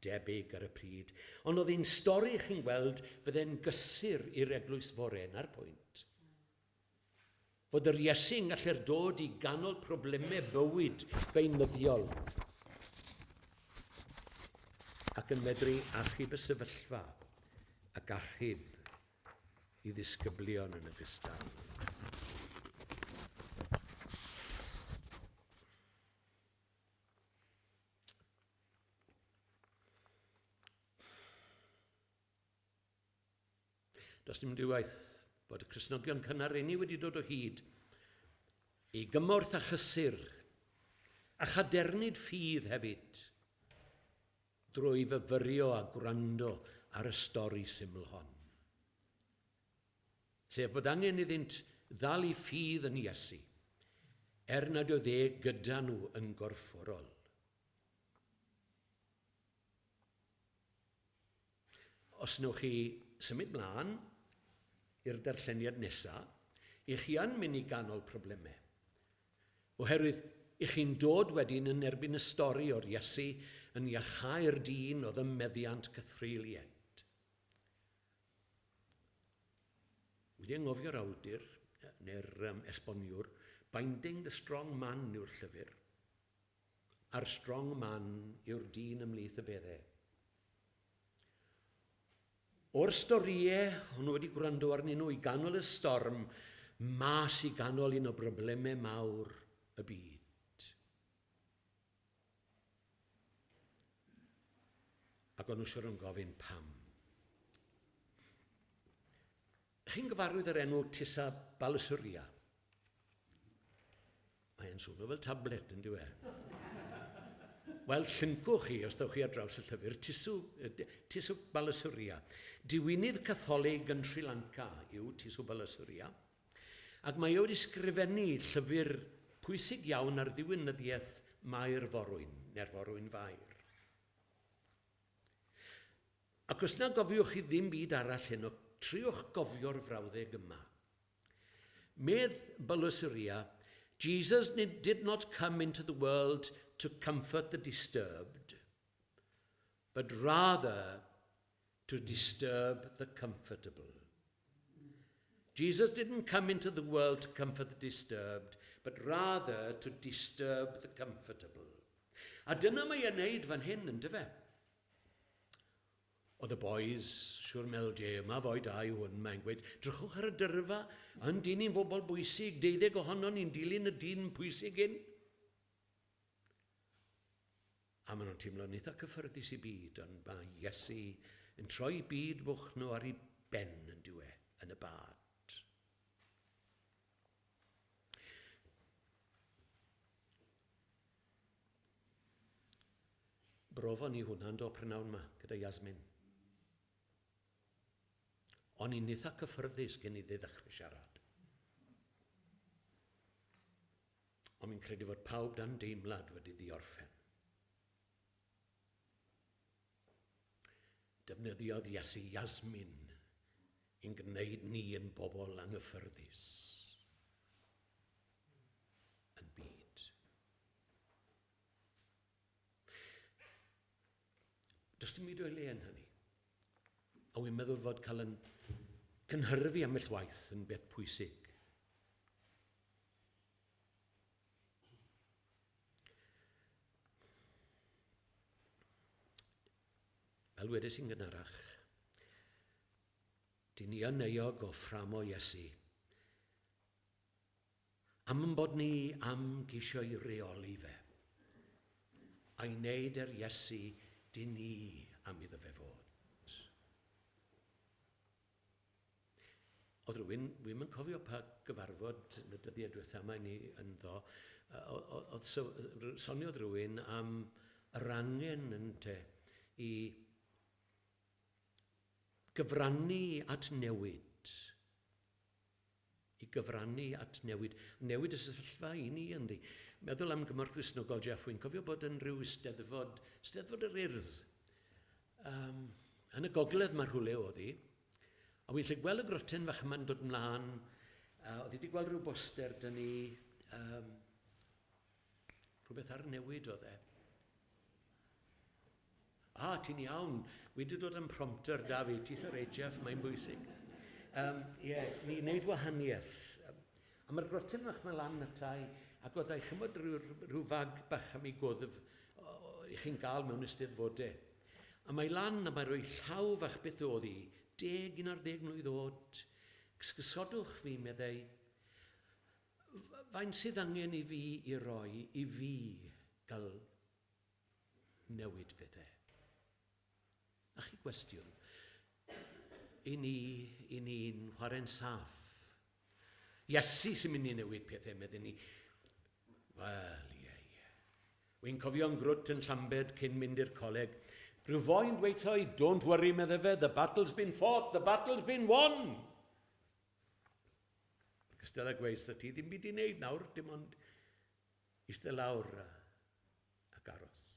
debyg ar y pryd. Ond oedd hi'n stori chi'n gweld fydde'n gysur i'r eglwys fore, na'r pwynt. Fod yr Iesu yn gallu'r dod i ganol problemau bywyd beunyddiol ac yn medru achub y sefyllfa ac achub i ddisgyblion yn ogystal. Does dim diwaith bod y Cristnogion cynnar inni wedi dod o hyd i gymorth a chysur a chadernid ffydd hefyd drwy fyfyrio a gwrando ar y stori syml hon. Sef bod angen iddynt ddal eu ffydd yn Iesu, er nad oedd e gyda nhw yn gorfforol. Os wnewch chi symud mlaen i'r darlleniad nesaf, i chi yn mynd i ganol problemau. Oherwydd i chi'n dod wedyn yn erbyn y stori o'r Iesu yn iacháu'r dyn oedd ym meddiant cythreuliaid. Wedi anghofio'r awdur, neu'r um, esboniwr, Binding the Strong Man yw'r llyfr. A'r strong man yw'r dyn ymhlith y beddau. O'r storïau o'n nhw wedi gwrando arnyn nhw i ganol y storm, mas i ganol un o broblemau mawr y byd. Ac o'n nhw siwr yn gofyn pam. Chi'n gyfarwydd yr enw Tissa Balasuriya? Mae'n swnio fel tablet, yn dyw e? Wel, llyncwch chi, os dewch chi ar draws y llyfr, Tisu, Tisu Balasuriya. Diwinydd Catholig yn Sri Lanka yw Tisu Balasuriya. Ac mae e wedi sgrifennu llyfr pwysig iawn ar ddiwinyddiaeth Mair Forwyn, neu'r Forwyn Fair. Ac os na gofiwch chi ddim byd arall heno, triwch gofio'r frawddeg yma. Medd Balasuriya, Jesus did not come into the world to comfort the disturbed, but rather to disturb the comfortable. Jesus didn't come into the world to comfort the disturbed, but rather to disturb the comfortable. A dyna mae e'n neud fan hyn, yn dyfe? Oedd y boys siwr meddwl, je, yma foi da yw hwn, mae'n gweud, drychwch ar y dyrfa, yn dyn ni'n bobl bwysig, deuddeg ohonon ni'n dilyn y dyn pwysig hyn. A maen nhw'n teimlo'n eitha cyffyrddus i byd, ond mae Iesu yn troi byd bwch nhw ar ei ben yn diwe, yn y bad. Brofon ni hwnna yn do prynawn ma gyda Yasmin. O'n i'n eitha cyffyrddus cyn iddi ddechrau siarad. Ond mi'n credu fod pawb dan deimlad wedi ddiorffen. Defnyddiodd Iesu Yasmin i'n gwneud ni yn bobl anghyffyrddus yn byd. Does dim byd o'i le yn hynny. A wy'n meddwl fod cael yn cynhyrfu ambell waith yn beth pwysig. Fel wedes i'n gynharach, dyn ni yn euog o fframo Iesu Am ein bod ni am geisio'i reoli fe, a'i wneud e'r Iesu dyn ni am iddo fe fod. Oedd rhywun, wi'm yn cofio pa gyfarfod yn y dyddiau diwetha yma i ni ynddo, oedd soniodd rhywun am yr angen ynte i gyfrannu at newid. I gyfrannu at newid. Newid y sefyllfa i ni ynddi. Meddwl am gymorth Gristnogol, Jeff, wy'n cofio bod yn rhyw steddfod, steddfod yr Urdd. Um, yn y gogledd mae rhywle oedd hi. A wy'n lle gweld y groten fach yma'n dod mlaen. Oedd hi wedi gweld rhyw boster dyn ni, um, rhywbeth ar newid oedd e. A, ti'n iawn. Wedi dod yn prompter da fi. Titha reit, Jeff, mae'n bwysig. Um, yeah, ni wneud wahaniaeth. A mae'r groten fach mae lan atai, ac oedd ei chymod rhyw, rhyw fag bach am ei gwddf i chi'n gael mewn eisteddfodau. A mae lan a mae rhoi llaw fach beth oedd hi, deg, 11 mlwydd oed. Gsgysodwch fi, meddai. Faint sydd angen i fi i roi i fi gael newid pethau? A chi gwestiwn. I ni, i ni'n chwarae'n saff. Iesu sy'n mynd i newid pethau, meddyn ni. Wel, ie, ie. Wy'n cofio'n grwt yn Llambed cyn mynd i'r coleg. Rhyw foi'n dweutho i, don't worry, medde fe, the battle's been fought, the battle's been won! Cystela gweud, sa ti ddim byd i wneud nawr, dim ond eistedd lawr a, ac aros.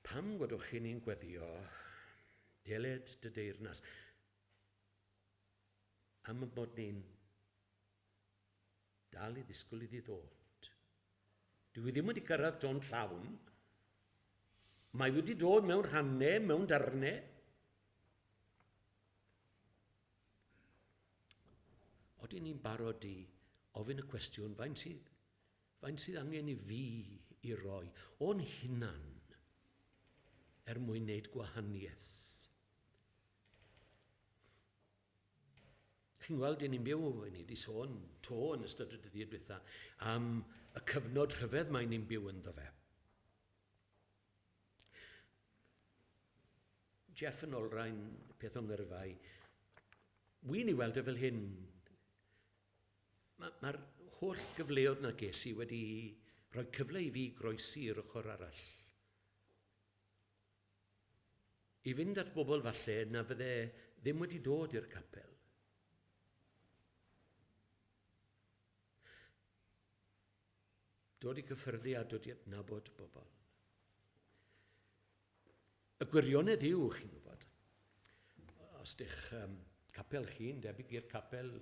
Pam gwedwch chi ni'n gweddio, deled dy deyrnas, am y bod ni'n Dal i ddisgwyl iddi ddod. Dw i ddim wedi cyrraedd to'n llawn. Mae wedi dod mewn rhannau, mewn darnau. Odyn ni'n barod i ofyn y cwestiwn, faint sydd, faint sydd angen i fi i roi o'n hunan er mwyn wneud gwahaniaeth? Chi'n gweld, dyn ni'n byw, ni wedi sôn to yn ystod y dyddiau dwytha, am y cyfnod rhyfedd mae ni'n byw ynddo fe. Jeff yn olrhain peth o'n ngyrfau. Wy'n ei weld e fel hyn. Mae'r ma holl gyfleoedd na ges i wedi rhoi cyfle i fi groesi i'r ochr arall. I fynd at bobl falle na fydde ddim wedi dod i'r capel. Dod i gyffyrddi a dod i adnabod bobl. Y gwirionedd yw, chi'n gwybod, os dych um, capel chi'n debyg i'r capel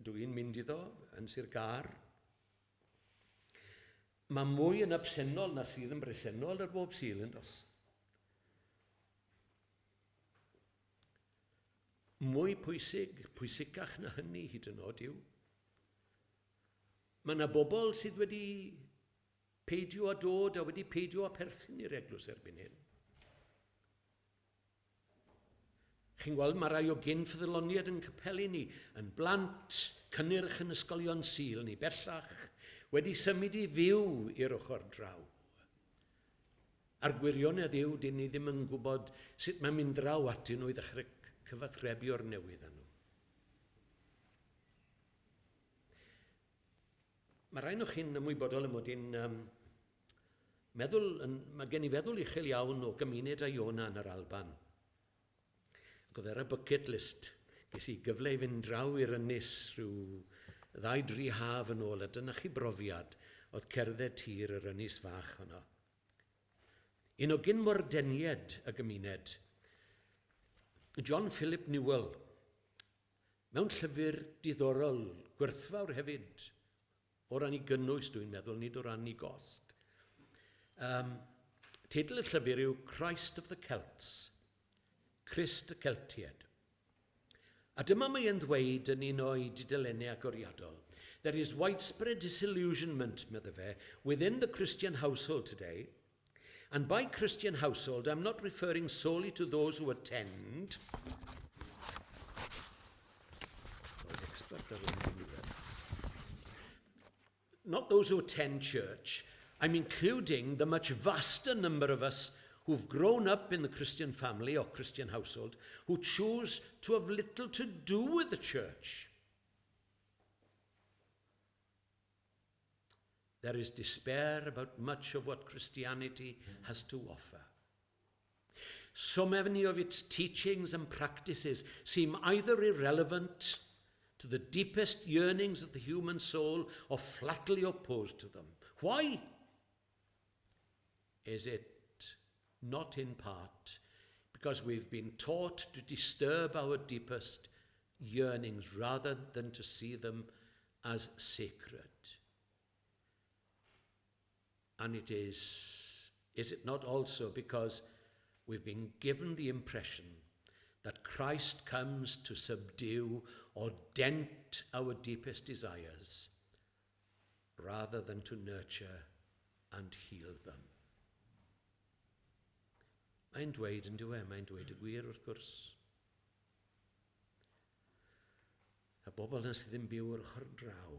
dwi'n mynd iddo yn Sir Gâr, Mae mwy yn absennol na sydd yn bresennol ar bob Sul, yn dos? Mwy pwysig, pwysicach na hynny hyd yn oed yw, mae yna bobl sydd wedi peidio â dod a wedi peidio â perthyn i'r eglwys erbyn hyn. Chi'n gweld, mae rai o gyn ffyddloniaid yn capeli ni, yn blant, cynnyrch yn ysgolion Sul ni bellach, wedi symud i fyw i'r ochr draw. A'r gwirionedd yw, dyn ni ddim yn gwybod sut mae mynd draw atyn nhw i ddechrau cyfathrebu o'r newydd â nhw. Mae rhain o chi'n ymwybodol y mod i'n um, meddwl, yn, mae gen i feddwl uchel iawn o gymuned Iona yn yr Alban. Ac oedd ar y bucket list, ges i gyfle i fynd draw i'r ynys rhyw ddau dri haf yn ôl, a dyna chi brofiad oedd cerdded tir yr ynys fach honno. Un o gyn-wardeniaid y gymuned, John Philip Newell, Mewn llyfr diddorol, gwerthfawr hefyd, o ran ei gynnwys dwi'n meddwl, nid o ran ei gost. Um, teitl y llyfr yw Christ of the Celts, Crist y Celtied. A dyma mae e'n ddweud yn un o'i dudalennau agoriadol. There is widespread disillusionment, medde fe, within the Christian household today, And by Christian household, I'm not referring solely to those who attend. Not those who attend church. I'm including the much vaster number of us who've grown up in the Christian family or Christian household who choose to have little to do with the church. There is despair about much of what Christianity has to offer. So many of its teachings and practices seem either irrelevant to the deepest yearnings of the human soul or flatly opposed to them. Why? Is it not in part because we've been taught to disturb our deepest yearnings rather than to see them as sacred? And it is, is it not also because we've been given the impression that Christ comes to subdue or dent our deepest desires rather than to nurture and heal them? Mae'n dweud yn dyw e, mae'n dweud y gwir wrth gwrs. Y bobl yna sydd yn byw yr ochr draw,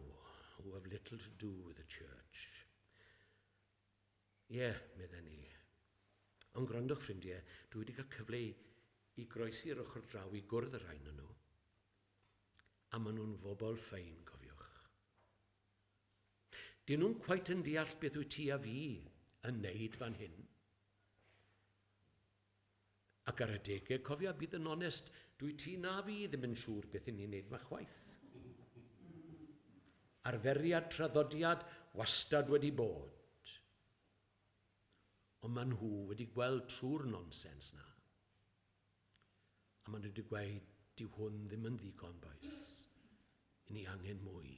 who have little to do with the church. Ie, yeah, medden ni. Ond gwrandwch, ffrindiau, dwi wedi cael cyfle i, i groesi'r ochr draw i gwrdd y rhain nhw. A maen nhw'n fobl ffein, cofiwch. Dyn nhw'n cweit yn deall beth wyt ti a fi yn neud fan hyn. Ac ar adegau, cofia, bydd yn onest, dwi ti na fi ddim yn siŵr beth yn ni'n neud ma chwaith. Arferiad, traddodiad, wastad wedi bod. Ond maen nhw wedi gweld trwy'r nonsens na. A maen nhw wedi gweud, dyw hwn ddim yn ddigon, bois. I ni angen mwy.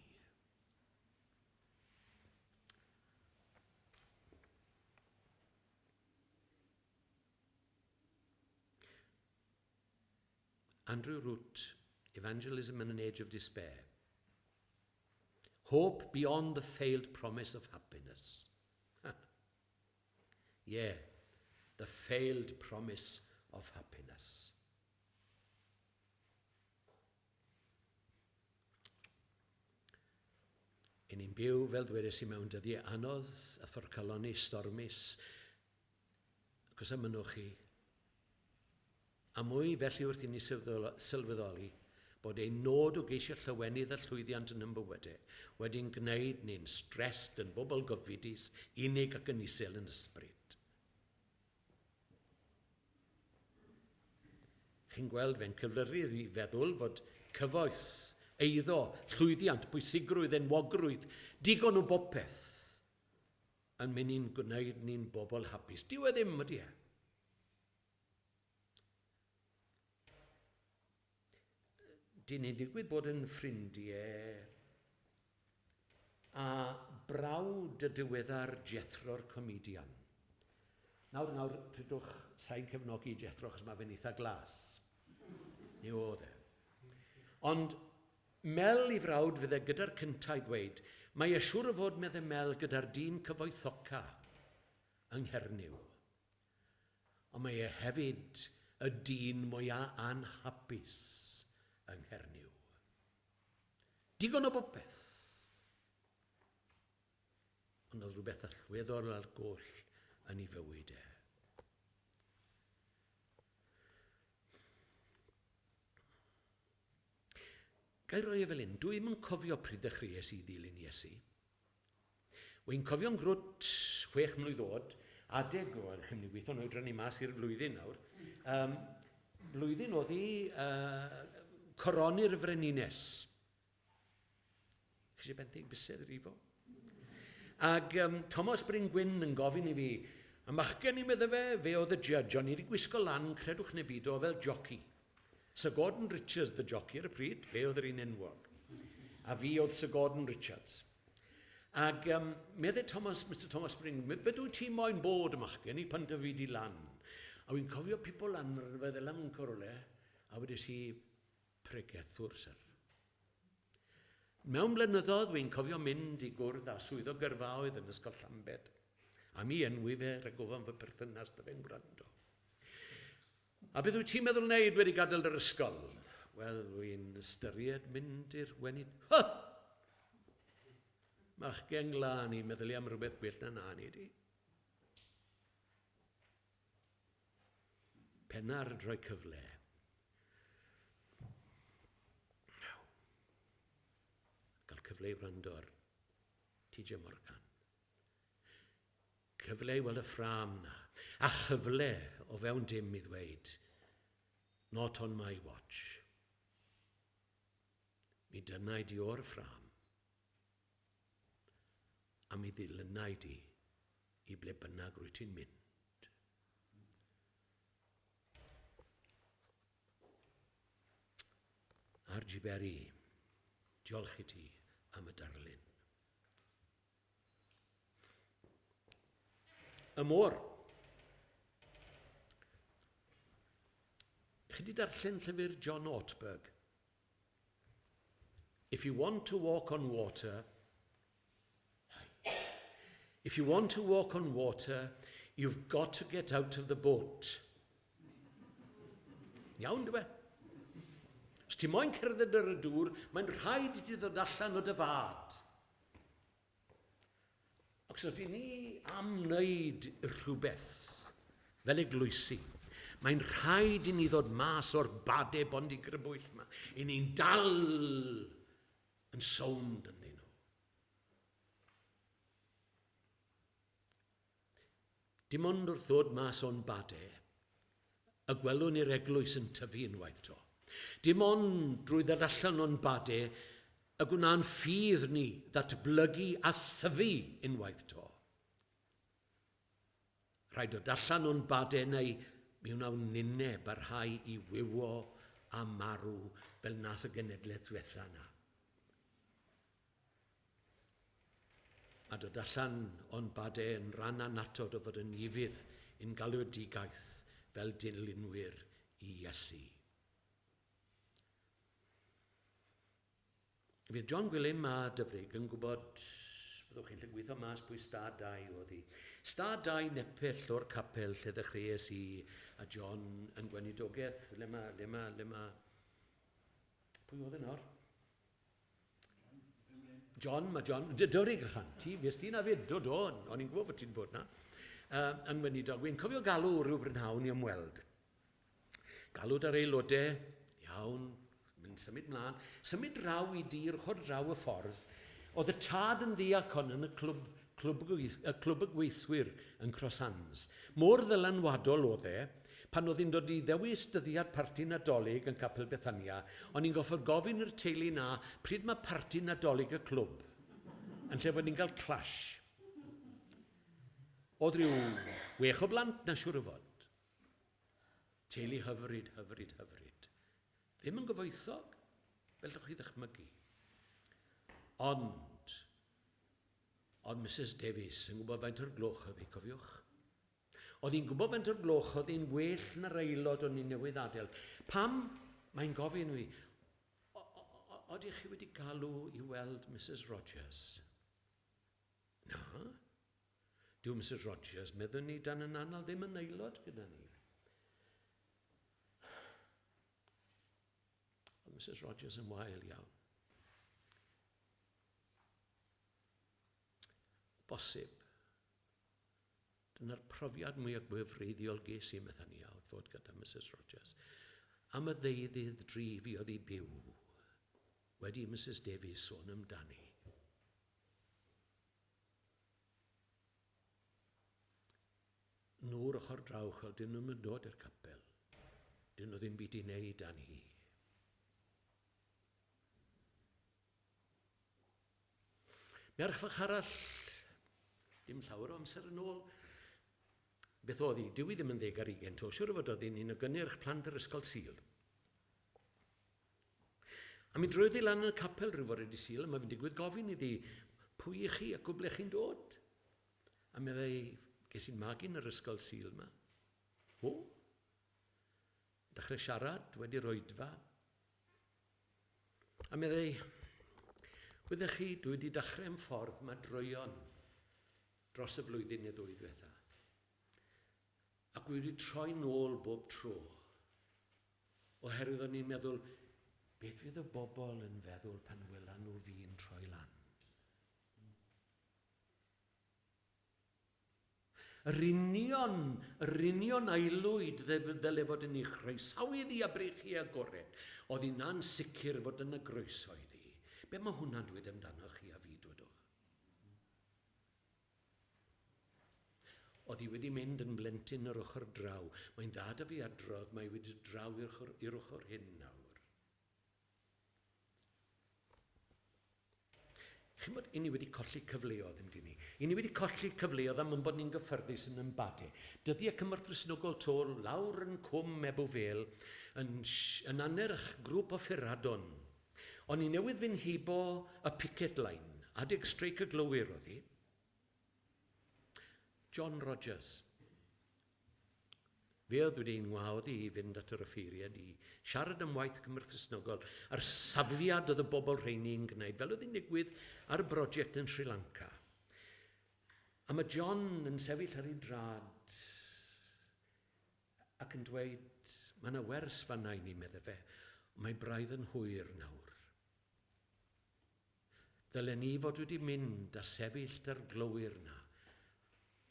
Andrew Root, Evangelism in an Age of Despair. Hope beyond the failed promise of happiness. Yeah, the failed promise of happiness. I ni'n byw, fel dwedes i, mewn dyddiau anodd a thorcalonnus, stormus, ac os ymynwch chi, a mwy felly wrth i ni sylweddoli bod ein nod o geisio llawenydd a llwyddiant yn ein bywydau wedi'n gwneud ni'n stressed, yn bobl gofidus, unig ac yn isel yn ysbryd. Chi'n gweld fe'n cyflyru i feddwl fod cyfoeth, eiddo, llwyddiant, pwysigrwydd, enwogrwydd, digon o bopeth yn mynd i'n gwneud ni'n bobl hapus. Dyw e ddim, ydy e? Dyn ni'n digwydd bod yn ffrindiau a brawd y diweddar Jethro'r comedian. Nawr, nawr, prydwch, sa'n cefnogi Jethro, achos mae fe'n eitha glas. Neu oedd e. Ond Mel i frawd fydde gyda'r cyntaf i ddweud, mae e siŵr o fod, medde Mel, gyda'r dyn cyfoethoca yng Nghernyw. Ond mae e hefyd y dyn mwya anhapus yng Nghernyw. Digon o bopeth. Ond oedd rhywbeth allweddol ar goll yn ei fywyd e. Ga i roi e fel hyn, dwi ddim yn cofio pryd ddechreuais i ddilyn Iesu. Wy'n cofio'n grwt chwech mlwydd oed, adeg, o, chi'n mynd i weithio'n oedran i mas i'r flwyddyn nawr, um, blwyddyn oedd hi uh, coroni'r frenines. Chi eisiau benthyg bysedd rifo? Ac um, Thomas Bryn Gwyn yn gofyn i fi, y machgen i medde fe, fe oedd y judge, o'n i wedi gwisgo lan, credwch neu bido, fel jockey. Sir Gordon Richards, the jockey ar y pryd, fe oedd yr un enwog. A fi oedd Sir Gordon Richards. Ac um, medde Thomas, Mr Thomas Bryn, beth wyt ti moyn bod y machgen i pan dyfu di lan? A wy'n cofio pipo lan rhywbeth fel am corole, a wedes i, pregethwr, sir. Mewn blynyddoedd, wy'n cofio mynd i gwrdd â swyddog gyrfaoedd yn Ysgol Llambed. A mi enwi fe rhag ofan fy perthynas dy fe'n gwrando. A beth wyt ti'n meddwl wneud wedi gadael yr ysgol? Wel, wy'n ystyried mynd i'r wenyn. Ha! Machgen glân i meddwl am rhywbeth gwell na na ni di. Pennar yn rhoi cyfle. Gael cyfle i wrando ar TJ Morgan. Cyfle i weld y ffrâm na. A chyfle o fewn dim i ddweud, not on my watch. Mi dyna i di o'r ffrâm. A mi ddilynai di i ble bynnag rwy ti'n mynd. R.G. Berry, diolch i ti am y darlun. Y môr. Chi wedi darllen llyfr John Ortberg? If you want to walk on water, if you want to walk on water, you've got to get out of the boat. Iawn, dwi? Os ti moyn cerdded ar y dŵr, mae'n rhaid i ti ddod allan o dy fad. Ac os ydyn ni am wneud rhywbeth fel eglwysi, mae'n rhaid i ni ddod mas o'r bade bondigrybwyll yma. I ni'n dal yn sownd ynddyn nhw. Dim ond wrth ddod mas o'n bade y gwelwn i'r eglwys yn tyfu unwaith to. Dim ond drwy ddod allan o'n bade y gwna'n ffydd ni ddatblygu a thyfu unwaith to. Rhaid dod allan o'n bade neu mi wnawn ninne barhau i wywo a marw fel nath y genedlaeth ddiwetha na. A dod allan o'n bade yn rhan annatod o fod yn ufudd i'n galwedigaeth fel dilynwyr i Iesu. Fydd John Gwilym a Dyfrig yn gwybod, fyddwch chi'n lle gweithio mas pwy stad dau oedd hi. Stad dau nepell o'r capel lle ddechreuais i a John yn gweinidogaeth. Le ma, le ma, le ma... Pwy oedd e nawr? John, mae John, Dyfrig ychan, ti, fues ti na fyd, do, do, o'n i'n gwybod fod ti'n bod na, uh, yn weinidog. Wy'n cofio galw rhyw brynhawn i ymweld. Galw da'r aelodau, iawn, mynd symud mlaen, symud draw i dir, ochr draw y ffordd. Oedd y tad yn ddiacon yn y clwb, clwb, y clwb y gweithwyr yn Cross Hands. Mor ddylanwadol oedd e, Pan oedd hi'n dod i ddewis dyddiad parti Nadolig yn Capel Bethania, o'n i'n gorfod gofyn i'r teulu 'na pryd mae parti Nadolig y clwb, yn lle fod ni'n cael clash. Oedd rhyw wech o blant 'na siŵr o fod. Teulu hyfryd, hyfryd, hyfryd. Ddim yn gyfoethog, fel llwch chi ddychmygu. Ond, oedd Misus Davies yn gwybod faint o'r gloch oedd hi, cofiwch? Oedd hi'n gwybod faint o'r gloch oedd hi'n well na'r aelod o'n i newydd adael. Pam? Mae'n gofyn i fi, oeddech chi wedi galw i weld Mrs Rogers? Na. Dyw Mrs Rogers, meddwn ni, dan yn anal ddim yn aelod gyda ni. Oedd Mrs Rogers yn wael iawn. Bosib. Dyna'r profiad mwyaf gwefreiddiol ges i ym Methania oedd fod gyda Misus Rogers. Am y ddeuddydd dri fuodd hi byw, wedi i Misus Davies sôn amdani. Nhw'r ochr draw, chwel, dyn nhw'm yn dod i'r capel. Dyn nhw ddim byd i wneud â ni. Merch fach arall, dim llawer o amser yn ôl, beth oedd hi? Dyw hi ddim yn ddeg ar ugain to, siwr o fod oedd hi'n un o gynnyrch plant yr ysgol Sul. A mi droedd hi lan yn y capel rhyw fore di Sul, a mae fi'n digwydd gofyn iddi, pwy i chi ac o ble chi'n dod? A meddai, ges i'n magu yn yr ysgol Sul yma. O? Dechrau siarad wedi'r oedfa. A meddai, wyddech chi, dwi wedi dechrau yn ffordd mae droeon dros y flwyddyn neu ddwy ddiwetha. Ac dwi wedi troi nôl bob tro. Oherwydd o'n i'n meddwl, beth fydd y bobl yn feddwl pan welan nhw fi'n troi lan? Yr union, yr union aelwyd ddyle fod yn ei chroesawu iddi a breichiau agored. Oedd hi'n sicr fod yna groeso iddi. Be mae hwnna'n dweud amdano chi a fi, dwedwch? Oedd hi wedi mynd yn blentyn yr ochr draw. Mae'n dda da fi adrodd, mae wedi draw i'r ochr, ochr hyn nawr. Chimod, i ni wedi colli cyfleoedd yn dyn ni. I ni wedi colli cyfleoedd am yn bod ni'n gyffyrddus yn ymbade. Dyddiau Cymorth Gristnogol to lawr yn cwm Ebw Fêl yn, yn annerch grŵp o ffuradon. O'n i newydd fynd hibo y picket line, adeg streic y glowyr oedd hi. John Rogers. Fe oedd wedi ein ngwahodd i fynd at yr offeiriad i siarad am waith Cymorth Cristnogol a'r safiad oedd y bobl rheini'n gwneud, fel oedd hi'n digwydd ar y brosiect yn Sri Lanka. A mae John yn sefyll ar ei drad ac yn dweud, mae yna wers fanna i ni, medde fe, ond mae braidd yn hwyr nawr. Ddylen ni fod wedi mynd a sefyll 'da'r glowyr 'na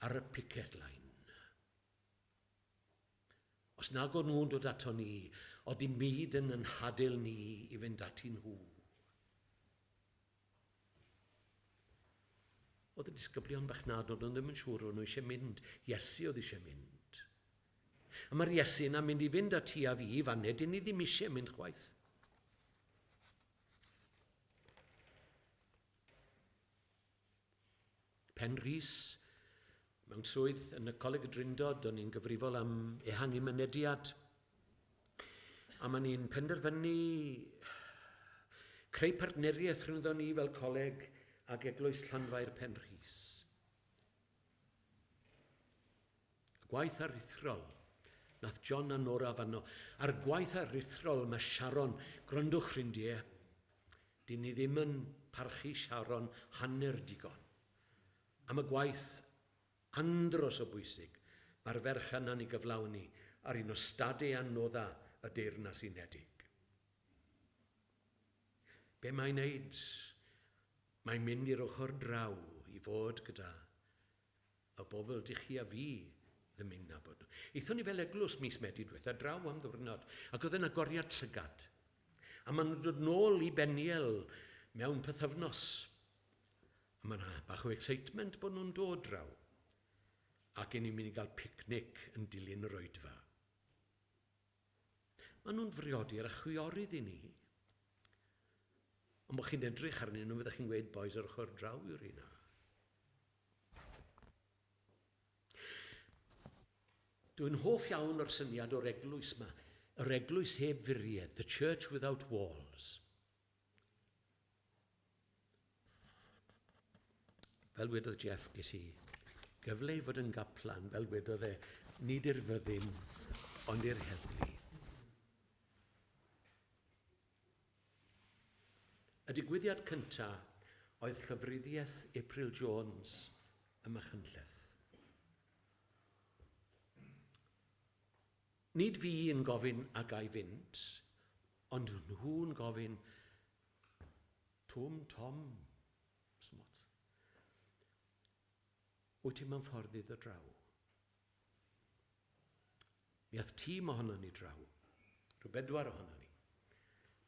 ar y picket line. Os nag o'n nhw'n dod ato ni, oedd dim byd yn yn hadael ni i fynd ati nhw. Oedd y disgyblion bach na, doedd nhw ddim yn siŵr o'n nhw eisiau mynd. Iesu oedd eisiau mynd. A mae'r Iesu yna mynd i fynd â ti a fi i fanne, dyn ni ddim eisiau mynd chwaith. Pen Rhys, mewn swydd yn y Coleg y Drindod, o'n i'n gyfrifol am ehangu mynediad. A ma'n ni'n penderfynu creu partneriaeth rhyngddon ni fel coleg ag Eglwys Llanfair Pen Rhys. Y gwaith aruthrol nath John a Nora fanno, a'r gwaith aruthrol mae Sharon, gwrandwch ffrindie, dyn ni ddim yn parchu Sharon hanner digon, am y gwaith andros o bwysig mae'r ferch yna'n ei gyflawni ar un o stade anodda y Deyrnas Unedig. Be mae'n neud? Mae'n mynd i'r ochr draw i fod gyda y bobl dych chi a fi ddim yn nabod nhw. Aethon ni fel eglwys mis Medi diwetha draw am ddwrnod, ac oedd yn agoriad llygad. A maen nhw'n dod nôl i Beniel mewn pythefnos. A mae yna bach o excitement bod nhw'n dod draw. Ac ni'n mynd i gael picnic yn dilyn yr oedfa. Maen nhw'n friodur a chwiorydd i ni. Ond bod chi'n edrych arnyn nhw, fyddech chi'n gweud boys ar ochr draw yw'r un. Dwi'n hoff iawn o'r syniad o'r eglwys yma, yr eglwys heb furiau, the church without walls. Fel wedodd Jeff, ges i gyfle i fod yn gaplan, fel wedodd e, nid i'r fyddin, ond i'r heddlu. Y digwyddiad cynta oedd llofruddiaeth April Jones ym Machynlleth. Nid fi yn gofyn a ga i fynd, ond nhw'n gofyn, Twm, Tom, smot. Wyt ti mewn ffordd i ddod draw? Mi ath tîm ohono ni draw, rhyw bedwar ohono ni,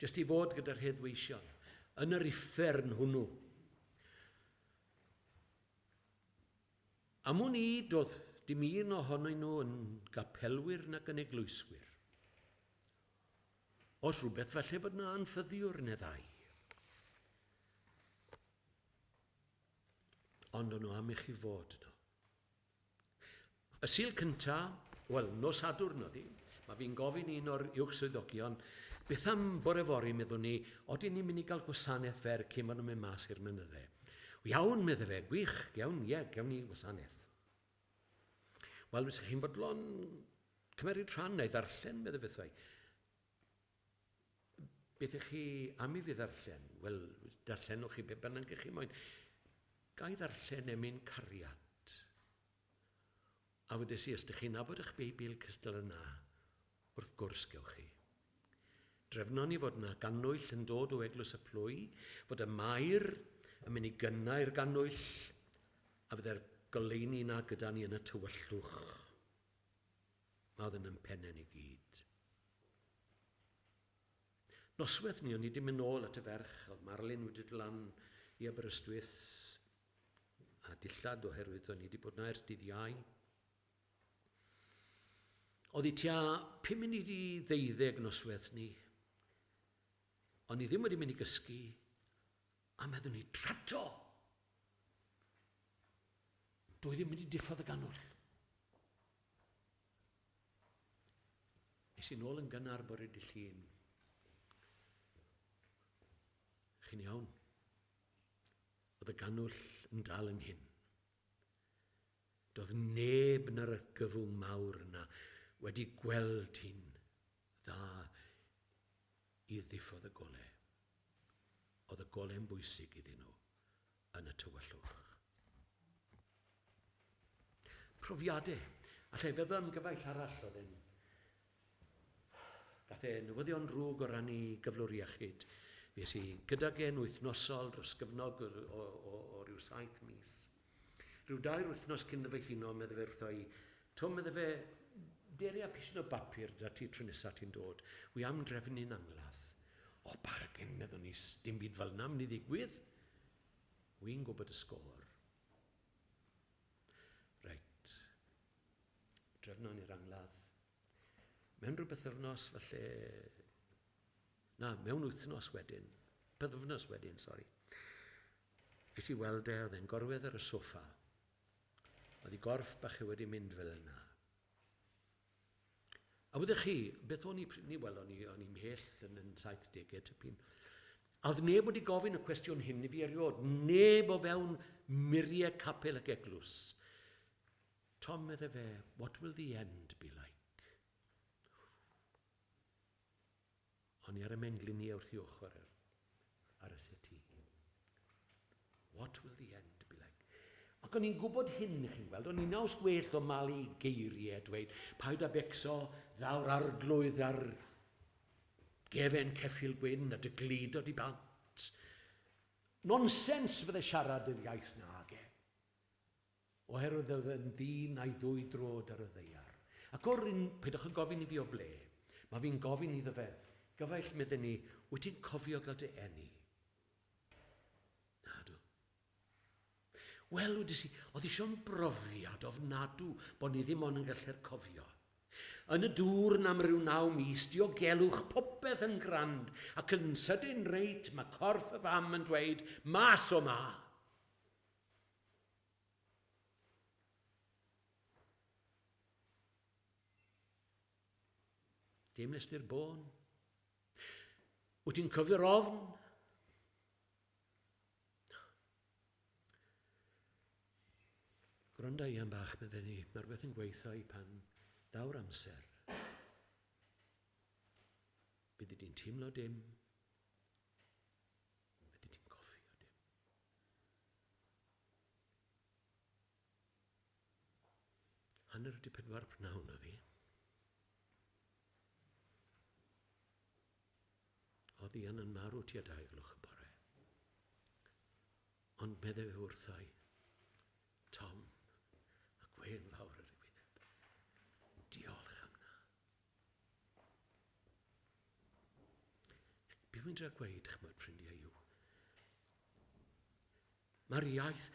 jyst i fod gyda'r heddweision yn yr uffern hwnnw. Am wn i, doedd dim un ohonyn nhw yn gapelwyr nac yn eglwyswyr. Os rhywbeth, falle fod na anffyddiwr neu ddau. Ond o'n nhw am i chi fod yno. Y Sul cynta, wel, nos Sadwrn oedd hi, mae fi'n gofyn i un o'r uwch swyddogion, beth am bore fory, meddwn ni, odyn ni'n mynd i gael gwasanaeth fer cyn maen nhw'n mynd mas i'r mynydde. Iawn, medde fe, gwych, iawn, ie, gawn ni wasanaeth. Wel, fysech chi'n fodlon cymeryd rhan neu ddarllen, medde fe. Beth ych chi am i fi ddarllen? Wel, darllenwch chi be bynnag ych chi moyn. Ga i ddarllen emyn cariad? A wedes i, os ydych chi'n nabod eich Beibl cystal yna, wrth gwrs gewch chi. Drefnon ni fod yna gannwyll yn dod o Eglwys y Plwy, fod y maer yn mynd i gynnau'r gannwyll, a fydde'r goleuni 'na gyda ni yn y tywyllwch. Ma oedd yn yn pennau ni gyd. Noswaith ni, o'n i wedi mynd nôl at y ferch, oedd Marilyn wedi dod lan i Aberystwyth a dillad oherwydd o'n i wedi bod na ers dydd Iau. Oedd hi tua 11:55 noswaith ni. O'n i ddim wedi mynd i gysgu, a meddwn i, trato! Dwi ddim wedi diffodd y gannwll. Es i nôl yn gynnar bore dy Llun. Chi'n iawn? Oedd y gannwll yn dal ynghyn. Doedd neb yn yr argyfwng mawr yna wedi gweld hi'n dda i ddiffodd y gole. Oedd y gole'n bwysig iddyn nhw yn y tywyllwch. Profiadau. Allai feddwl am gyfaill arall oedd yn... Gath e newyddion drwg o ran ei gyflwr iechyd. Fues i gydag e'n wythnosol dros gyfnod o, o, o, o ryw saith mis. Rhyw dair wythnos cyn iddo fe huno, medde fe wrtho i, Twm, medde fe, dere a pishin o bapur da ti tro nesa ti'n dod. Wi am drefnu'n angladd. O, bachgen, meddwn i, dim byd fel 'na mynd i ddigwydd. Wi'n gwybod y sgôr. Reit. Drefnon ni'r angladd. Mewn rhyw bythefnos, falle... Na, mewn wythnos wedyn. Pythefnos wedyn, sori. Es i weld e, oedd e'n gorwedd ar y soffa. Oedd ei gorff bach e wedi mynd fel yna. A wyddech chi, beth o'n i pryd ni, wel, o'n i, o'n i mhell yn, yn 70au tipyn. A oedd neb wedi gofyn y cwestiwn hyn i fi erioed, neb o fewn muriau capel ac eglwys. Tom, medde fe, what will the end be like? O'n i ar y mengliniau wrth i ochr ar, ar y seti. What will the end be like? Ac o'n i'n gwybod hyn, chi'n gweld, o'n i'n naws gwell o malu geiriau, dweud, paid â becso, ddaw'r arglwydd ar gefen ceffyl gwyn a dy gludo di bant. Nonsens fydde siarad yr iaith na ag e. Oherwydd oedd yn ddyn a'i ddwy droed ar y ddaear. Ac o'r un, peidiwch â gofyn i fi o ble, mae fi'n gofyn iddo fe, gyfaill medden ni, wyt ti'n cofio gael dy eni? Nadw. Wel, wedes i, oedd eisiau'n brofiad ofnadw bod ni ddim ond yn gallu'r cofio. Yn y dŵr yn am ryw naw mis, diogelwch, popeth yn grand, ac yn sydyn reit, mae corff y fam yn dweud, mas o ma! Dim nes di'r bôn. Wyt ti'n cofio'r ofn? Gwranda i am bach, meddai ni, mae rhywbeth yn gweithio i pan ddaw'r amser. Byddi di'n teimlo dim, byddi di'n cofio dim. 3:30 pnawn oedd hi. Oedd Ian yn marw tua 2 gloch y bore. Ond meddai fe wrtha i, Tom, a gwên fawr ar ei wyneb, diolch am na. Be wy'n dra gweud, chymod, ffrindiau, yw, mae'r iaith...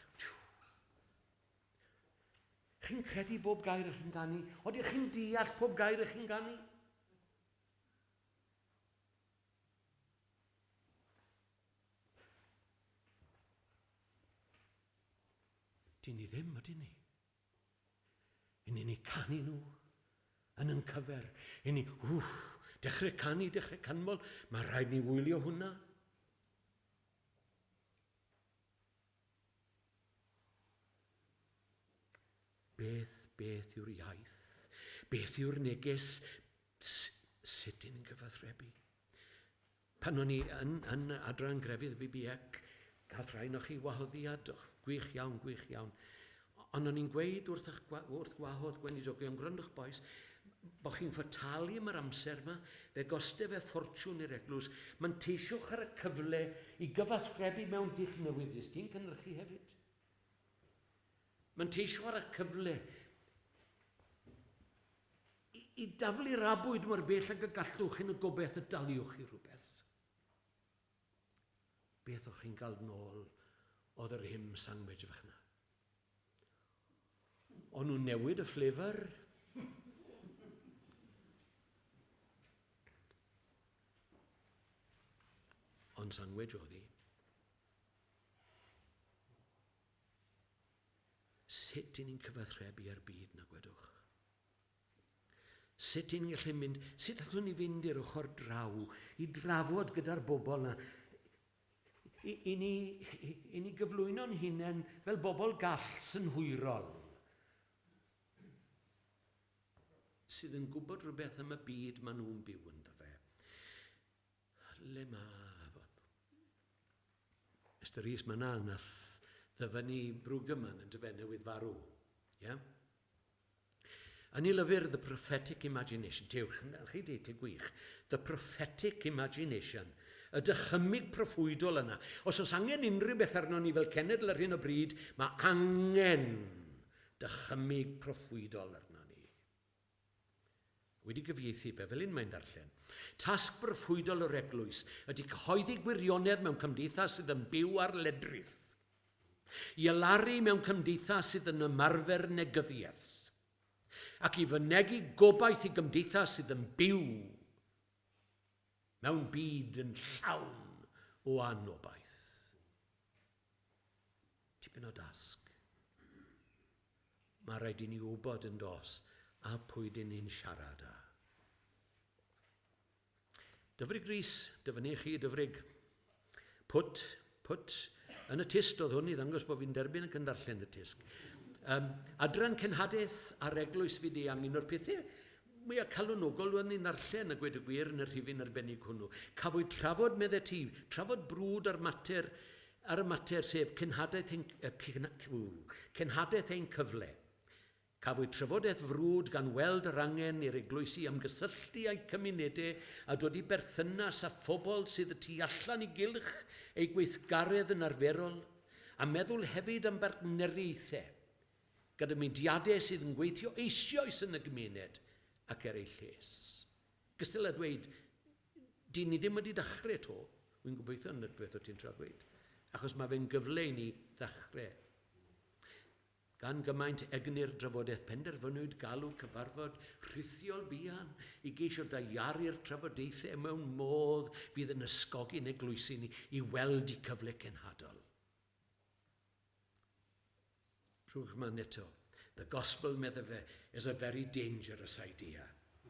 Chi'n credu bob gair ych chi'n ganu? Odych chi'n deall pob gair ych chi'n ganu? Dyn ni ddim, ydyn ni? I ni'n eu canu nhw yn yn cyfer. I ni, wff, dechrau canu, dechrau canmol, mae rhaid ni wylio hwnna. Beth, beth yw'r iaith? Beth yw'r neges? Sut dyn ni'n cyfathrebu? Pan o'n i yn, yn adran grefydd y BBEC, gath rhai o'ch chi wahoddiad, och, gwych iawn, gwych iawn. Ond o'n i'n gweud wrth, eich, wrth gwahodd gweinidogion, gwrandwch bois, bod chi'n ffatalu am yr amser yma, fe goste fe ffortiwn i'r eglwys, manteisiwch ar y cyfle i gyfathrebu mewn dull newydd, fes ti'n cynhyrchu hefyd. Manteisio ar y cyfle i, i daflu'r abwyd mor bell ag y gallwch yn y gobeith y daliwch chi rhywbeth. Beth o'ch chi'n cael nôl oedd yr hym sandwich fach na. O'n nhw'n newid y flavour. Ond sandwich oedd hi. Sut i ni'n cyfathrebu â'r byd na gwedwch? Sut i ni'n gallu mynd, sut allwn ni fynd i'r ochr draw i drafod gyda'r bobl na, i, i, ni, i, i ni gyflwyno'n hunain fel bobl gall synhwyrol sydd yn gwybod rhywbeth am y byd maen nhw'n byw ynddo fe. Le mae... Mister Rees mae na nath ddyfynnu Brueggemann yn dyfe newydd farw. Yeah? Yn ei lyfr The Prophetic Imagination, dewch, chi deitl gwych, The Prophetic Imagination, y dychymyg proffwydol yna. Os oes angen unrhyw beth arno ni fel cenedl ar hyn o bryd, mae angen dychymyg proffwydol arno ni. Wedi gyfieithu fe, fel un mae'n darllen. Tasg broffwydol yr eglwys ydy cyhoeddi gwirionedd mewn cymdeithas sydd yn byw ar ledrith. I alaru mewn cymdeithas sydd yn ymarfer negyddiaeth. Ac i fynegi gobaith i gymdeithas sydd yn byw mewn byd yn llawn o anobaith. Tipyn o dasg. Mae rhaid i ni wybod yn dos a pwy dyn ni'n siarad â. Dyfrig Rees, dyfynnu chi, Dyfrig. Pwt, pwt, yn y tyst oedd hwn i ddangos bod fi'n derbyn ac yn darllen y tysg. Um, adran cenhadaeth a'r eglwys fyd-eang, un o'r pethau mwyaf calonogol oedd ni'n ddarllen a gweud y gwir yn y rhifyn arbennig hwnnw. Cafwyd trafod, medde ti, trafod brwd ar mater, ar y mater sef cenhadaeth ein, cenhadaeth ein cyfle. Cafwyd trafodaeth frwd gan weld yr angen i'r eglwysi ymgysylltu â'u cymunedau a dod i berthynas â phobl sydd y tu allan i gylch eu gweithgaredd yn arferol, a meddwl hefyd am bartneriaethau gyda mudiadau sydd yn gweithio eisoes yn y gymuned ac er eu lles. Gystal â dweud, dyn ni ddim wedi dechrau to, wy'n gobeithio yn y beth o ti'n trio gweud, achos mae fe'n gyfle i ni ddechrau. Gan gymaint egni'r drafodaeth penderfynwyd galw cyfarfod rhithiol buan i geisio daearu'r trafodaethau mewn modd fydd yn ysgogi'n eglwysi ni i weld i cyfle cenhadol. Brueggemann eto. The gospel, medde fe, is a very dangerous idea.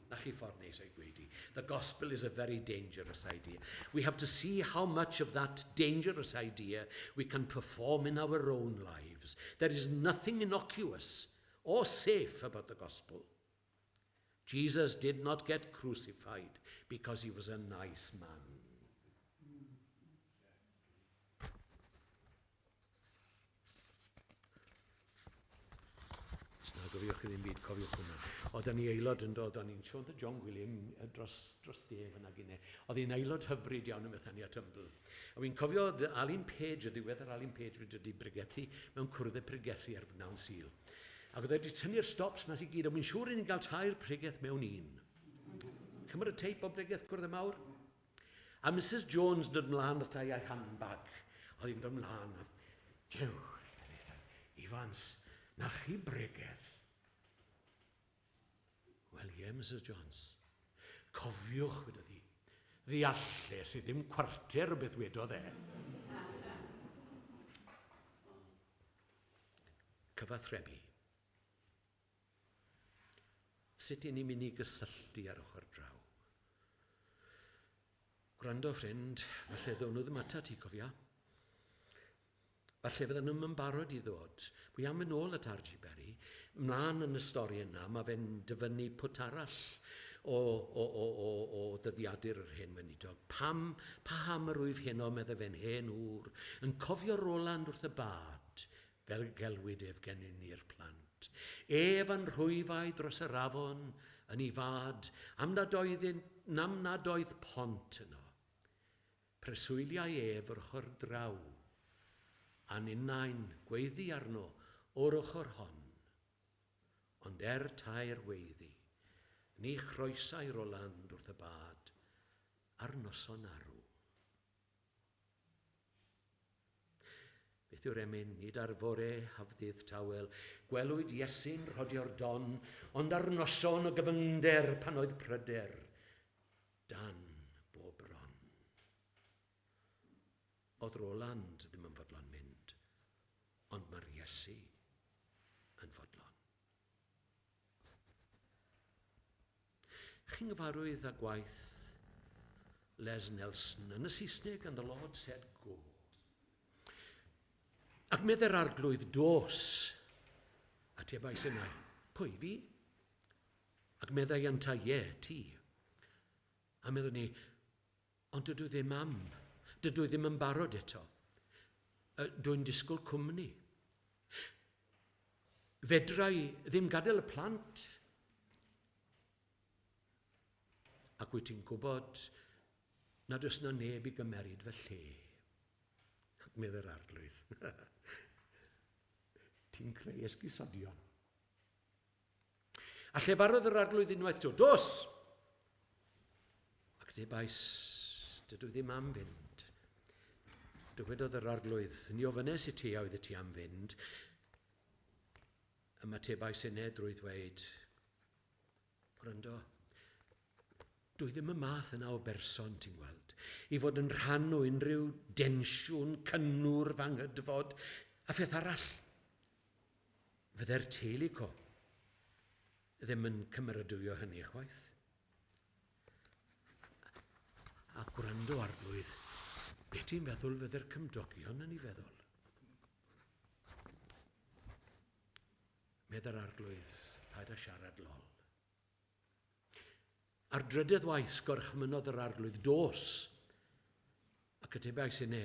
Na chi ffordd neis o'i gweud i. The gospel is a very dangerous idea. We have to see how much of that dangerous idea we can perform in our own lives. There is nothing innocuous or safe about the gospel. Jesus did not get crucified because he was a nice man. Os na gofiwch chi ddim byd, cofiwch hwnna. Oedden ni aelod yn dod, o'n i'n siôn John Gwilym dros, dros de fyna gynne. Oedd hi'n aelod hyfryd iawn ym Methania Tymbl. A wy'n cofio Alun Page, y ddiweddar Alun Page wedi dod i bregethu mewn cwrdd y pregethu ar bnawn Sul. Ac oedd e wedi tynnu'r stops mas i gyd, a wy'n siŵr i ni'n cael tair pregeth mewn un. Chymryd y teip o bregeth cwrdd y mawr? A Misus Jones yn dod mlaen ata i a'i handbag. Oedd hi'n dod mlaen a... Jew, Ifans, na chi bregeth. Wel ie, Misus Jones. Cofiwch, wedodd hi, ddealles i ddim cwarter o beth wedodd e. Cyfathrebu. Sut i ni'n mynd i gysylltu ar ochr draw? Gwrando, ffrind, falle ddown nhw ddim atat ti, cofia. Falle fydden nhw'n yn barod i ddod. Wi am yn ôl at R.G. Berry. Mlaen yn y stori yna, mae fe'n dyfynnu pwt arall o, o, o, o, o ddyddiadur yr hen weinidog. Pam, paham yr wyf heno, medde fe'n hen ŵr, yn cofio Roland wrth y bad, fel gelwid ef gennym ni'r plant. Ef a'n rhwyfai dros yr afon yn ei fad, am nad oeddyn, am nad oedd pont yno. Preswyliai ef yr ochr draw, a ninnau'n gweiddi arno. o'r ochr hon. Ond er taer weiddi, ni chroesai Roland wrth y bad ar noson arw. Beth yw'r emyn? Nid ar fore hafddydd tawel, gwelwyd Iesu'n rhodio'r don, ond ar noson o gyfyngder pan oedd pryder dan bob bron. Oedd Roland ddim yn fodlon mynd, ond mae'r Iesu yn fodlon. Chi'n gyfarwydd â gwaith Les Nelson yn y Saesneg and the Lord said go. Ac medde'r arglwydd dos. Atebais innau, pwy fi? Ac meddai yntau, ie, ti. A meddwn i, ond dydw i ddim am, dydw i ddim yn barod eto. Dwi'n disgwyl cwmni. Fedra i ddim gadael y plant. Ac wyt ti'n gwybod nad oes yna neb i gymeryd fy lle. Ac meddai'r arglwydd. Ti'n creu esgusodion. A llefarodd yr arglwydd unwaith to, dos! Ac debais, dydw i ddim am fynd. Dywedodd yr arglwydd, ni ofynnes i ti a oedd ti am fynd. Ymatebais inne drwy ddweud, gwrando, dwi ddim y math yna o berson, ti'n gweld, i fod yn rhan o unrhyw densiwn, cynnwrf, anghydfod, a pheth arall. Fydde'r teulu co ddim yn cymeradwyo hynny chwaith. A gwrando arglwydd, be ti'n feddwl fydde'r cymdogion yn ei feddwl? Medda'r arglwydd, paid â siarad lol. Ar drydedd waith gorchmynnodd yr arglwydd, dos! Ac atebais inne,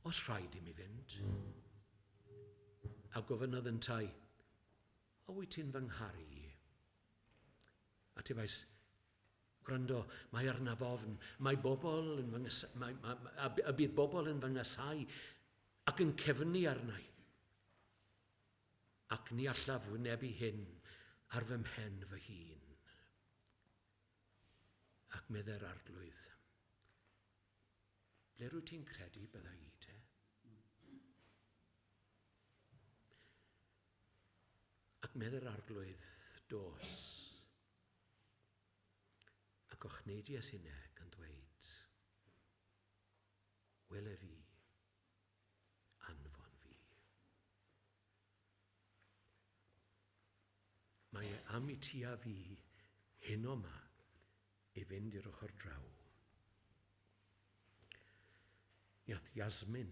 os rhaid i mi fynd. A gofynnodd yntau, a wyt ti'n fy ngharu i? Atebais, gwrando, mae arnaf ofn, mae bobl yn fy ngysau, mae, mae, a, a bydd bobl yn fy ngasau ac yn cefnu arnau. Ac ni allaf wynebu hyn ar fy mhen fy hun. Ac meddai'r arglwydd, ble rwyt ti'n credu bydda i te? Ac meddai'r arglwydd, dos. Ac ochneidiais inne gan ddweud, wele fi, anfon fi. Mae e am i ti a fi heno 'ma i fynd i'r ochr draw. Mi ath Yasmin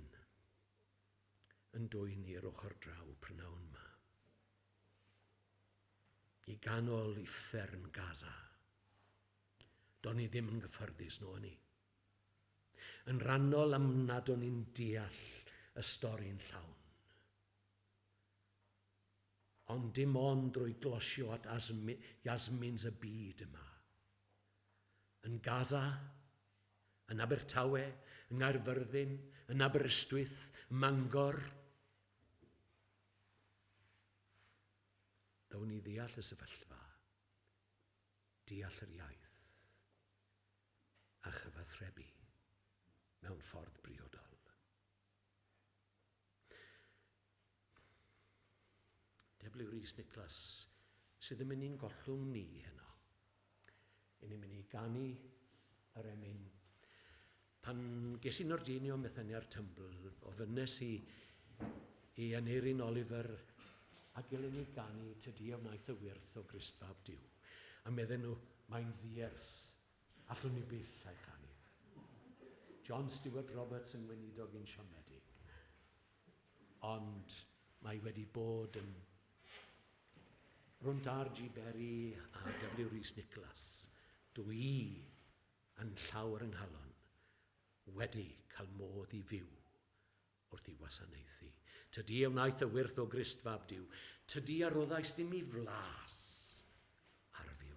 yn dwyn i'r ochr draw prynawn 'ma. I ganol uffern Gaza. Do'n i ddim yn gyffyrddus no ni. Yn rhannol am nad o'n i'n deall y stori'n llawn. Ond dim ond drwy glosio at Yasmins y byd yma. Yn Gaza, yn Abertawe, yng Nghaerfyrddin, yn Aberystwyth, ym Mangor. Ddown i ddeall y sefyllfa, deall yr iaith. a chyfathrebu mewn ffordd briodol. W. Rhys Niclas sydd yn mynd i'n gollwng ni heno. Yn ni'n mynd i ganu yr emyn. Pan ges i'n ordeinio Metheny ar Tymbl, ofynnes i i Aneurin Oliver a gilydd ni ganu Tydi a wnaeth y wyrth o Grist fab Duw. A medden nhw, mae'n ddierth. Allwn ni byth a'i chanu. John Stuart Roberts yn weinidog i'n siomedig. Ond mae wedi bod yn rwnt R.G. Berry a W. Rhys Nicholas. Dwi yn llawer yng nghalon wedi cael modd i fyw wrth i wasanaethu. Tydi a wnaeth y wyrth o Grist fab Duw. Tydi a roddaist i mi flas ar fyw.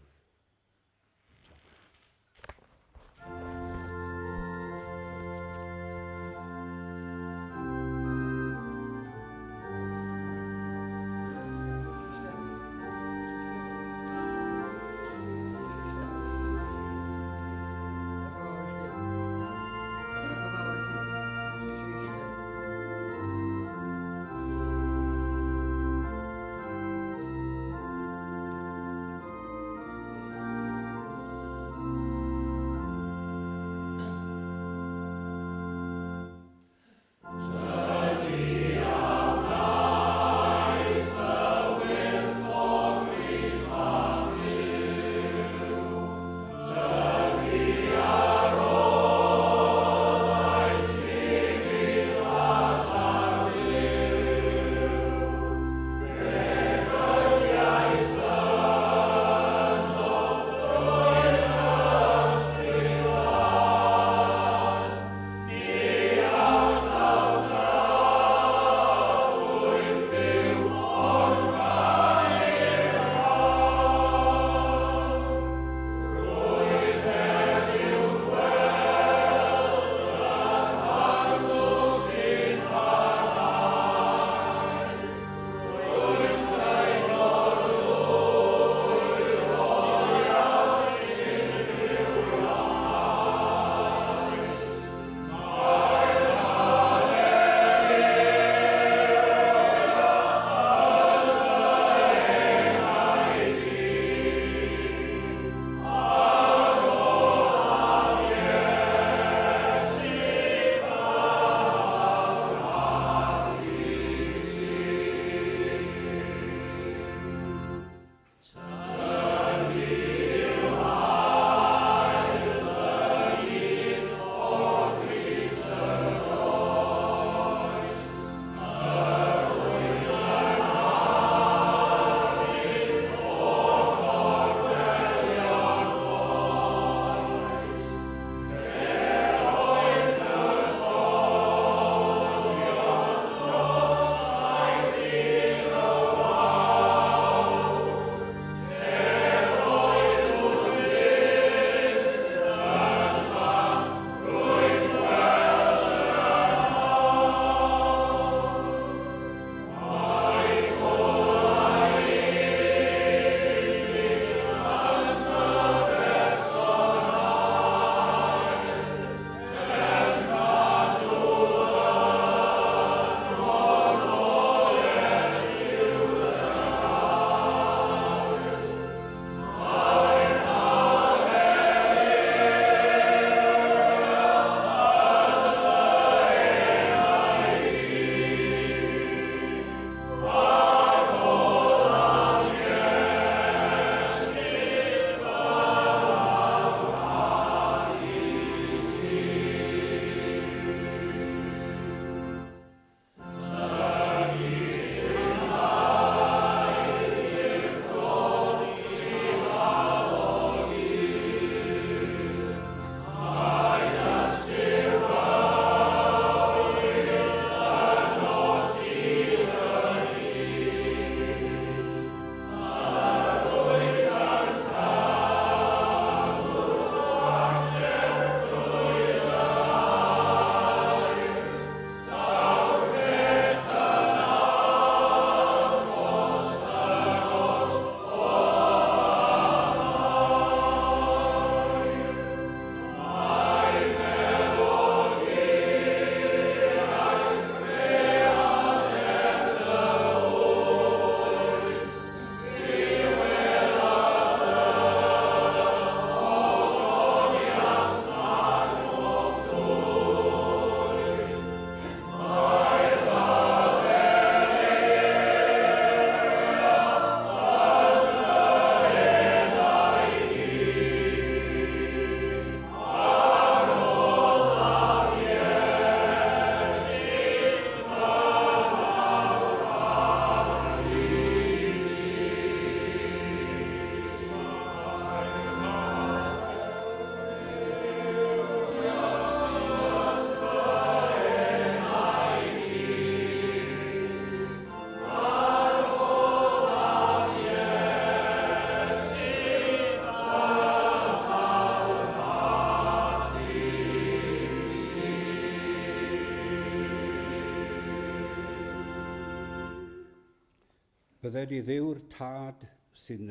Bydded i Dduw'r Tad sy'n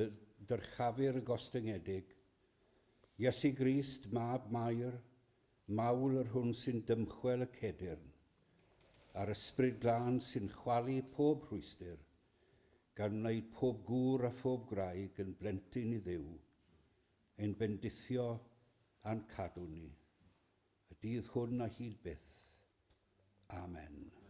dyrchafu'r gostyngedig, Iesu Grist, Mab Mair, mawl yr hwn sy'n dymchwel y cedyrn, a'r Ysbryd Glân sy'n chwalu pob rhwystr, gan wneud pob gŵr a phob gwraig yn blentyn i Dduw, ein bendithio a'n cadw ni, y dydd hwn a hyd byth. Amen.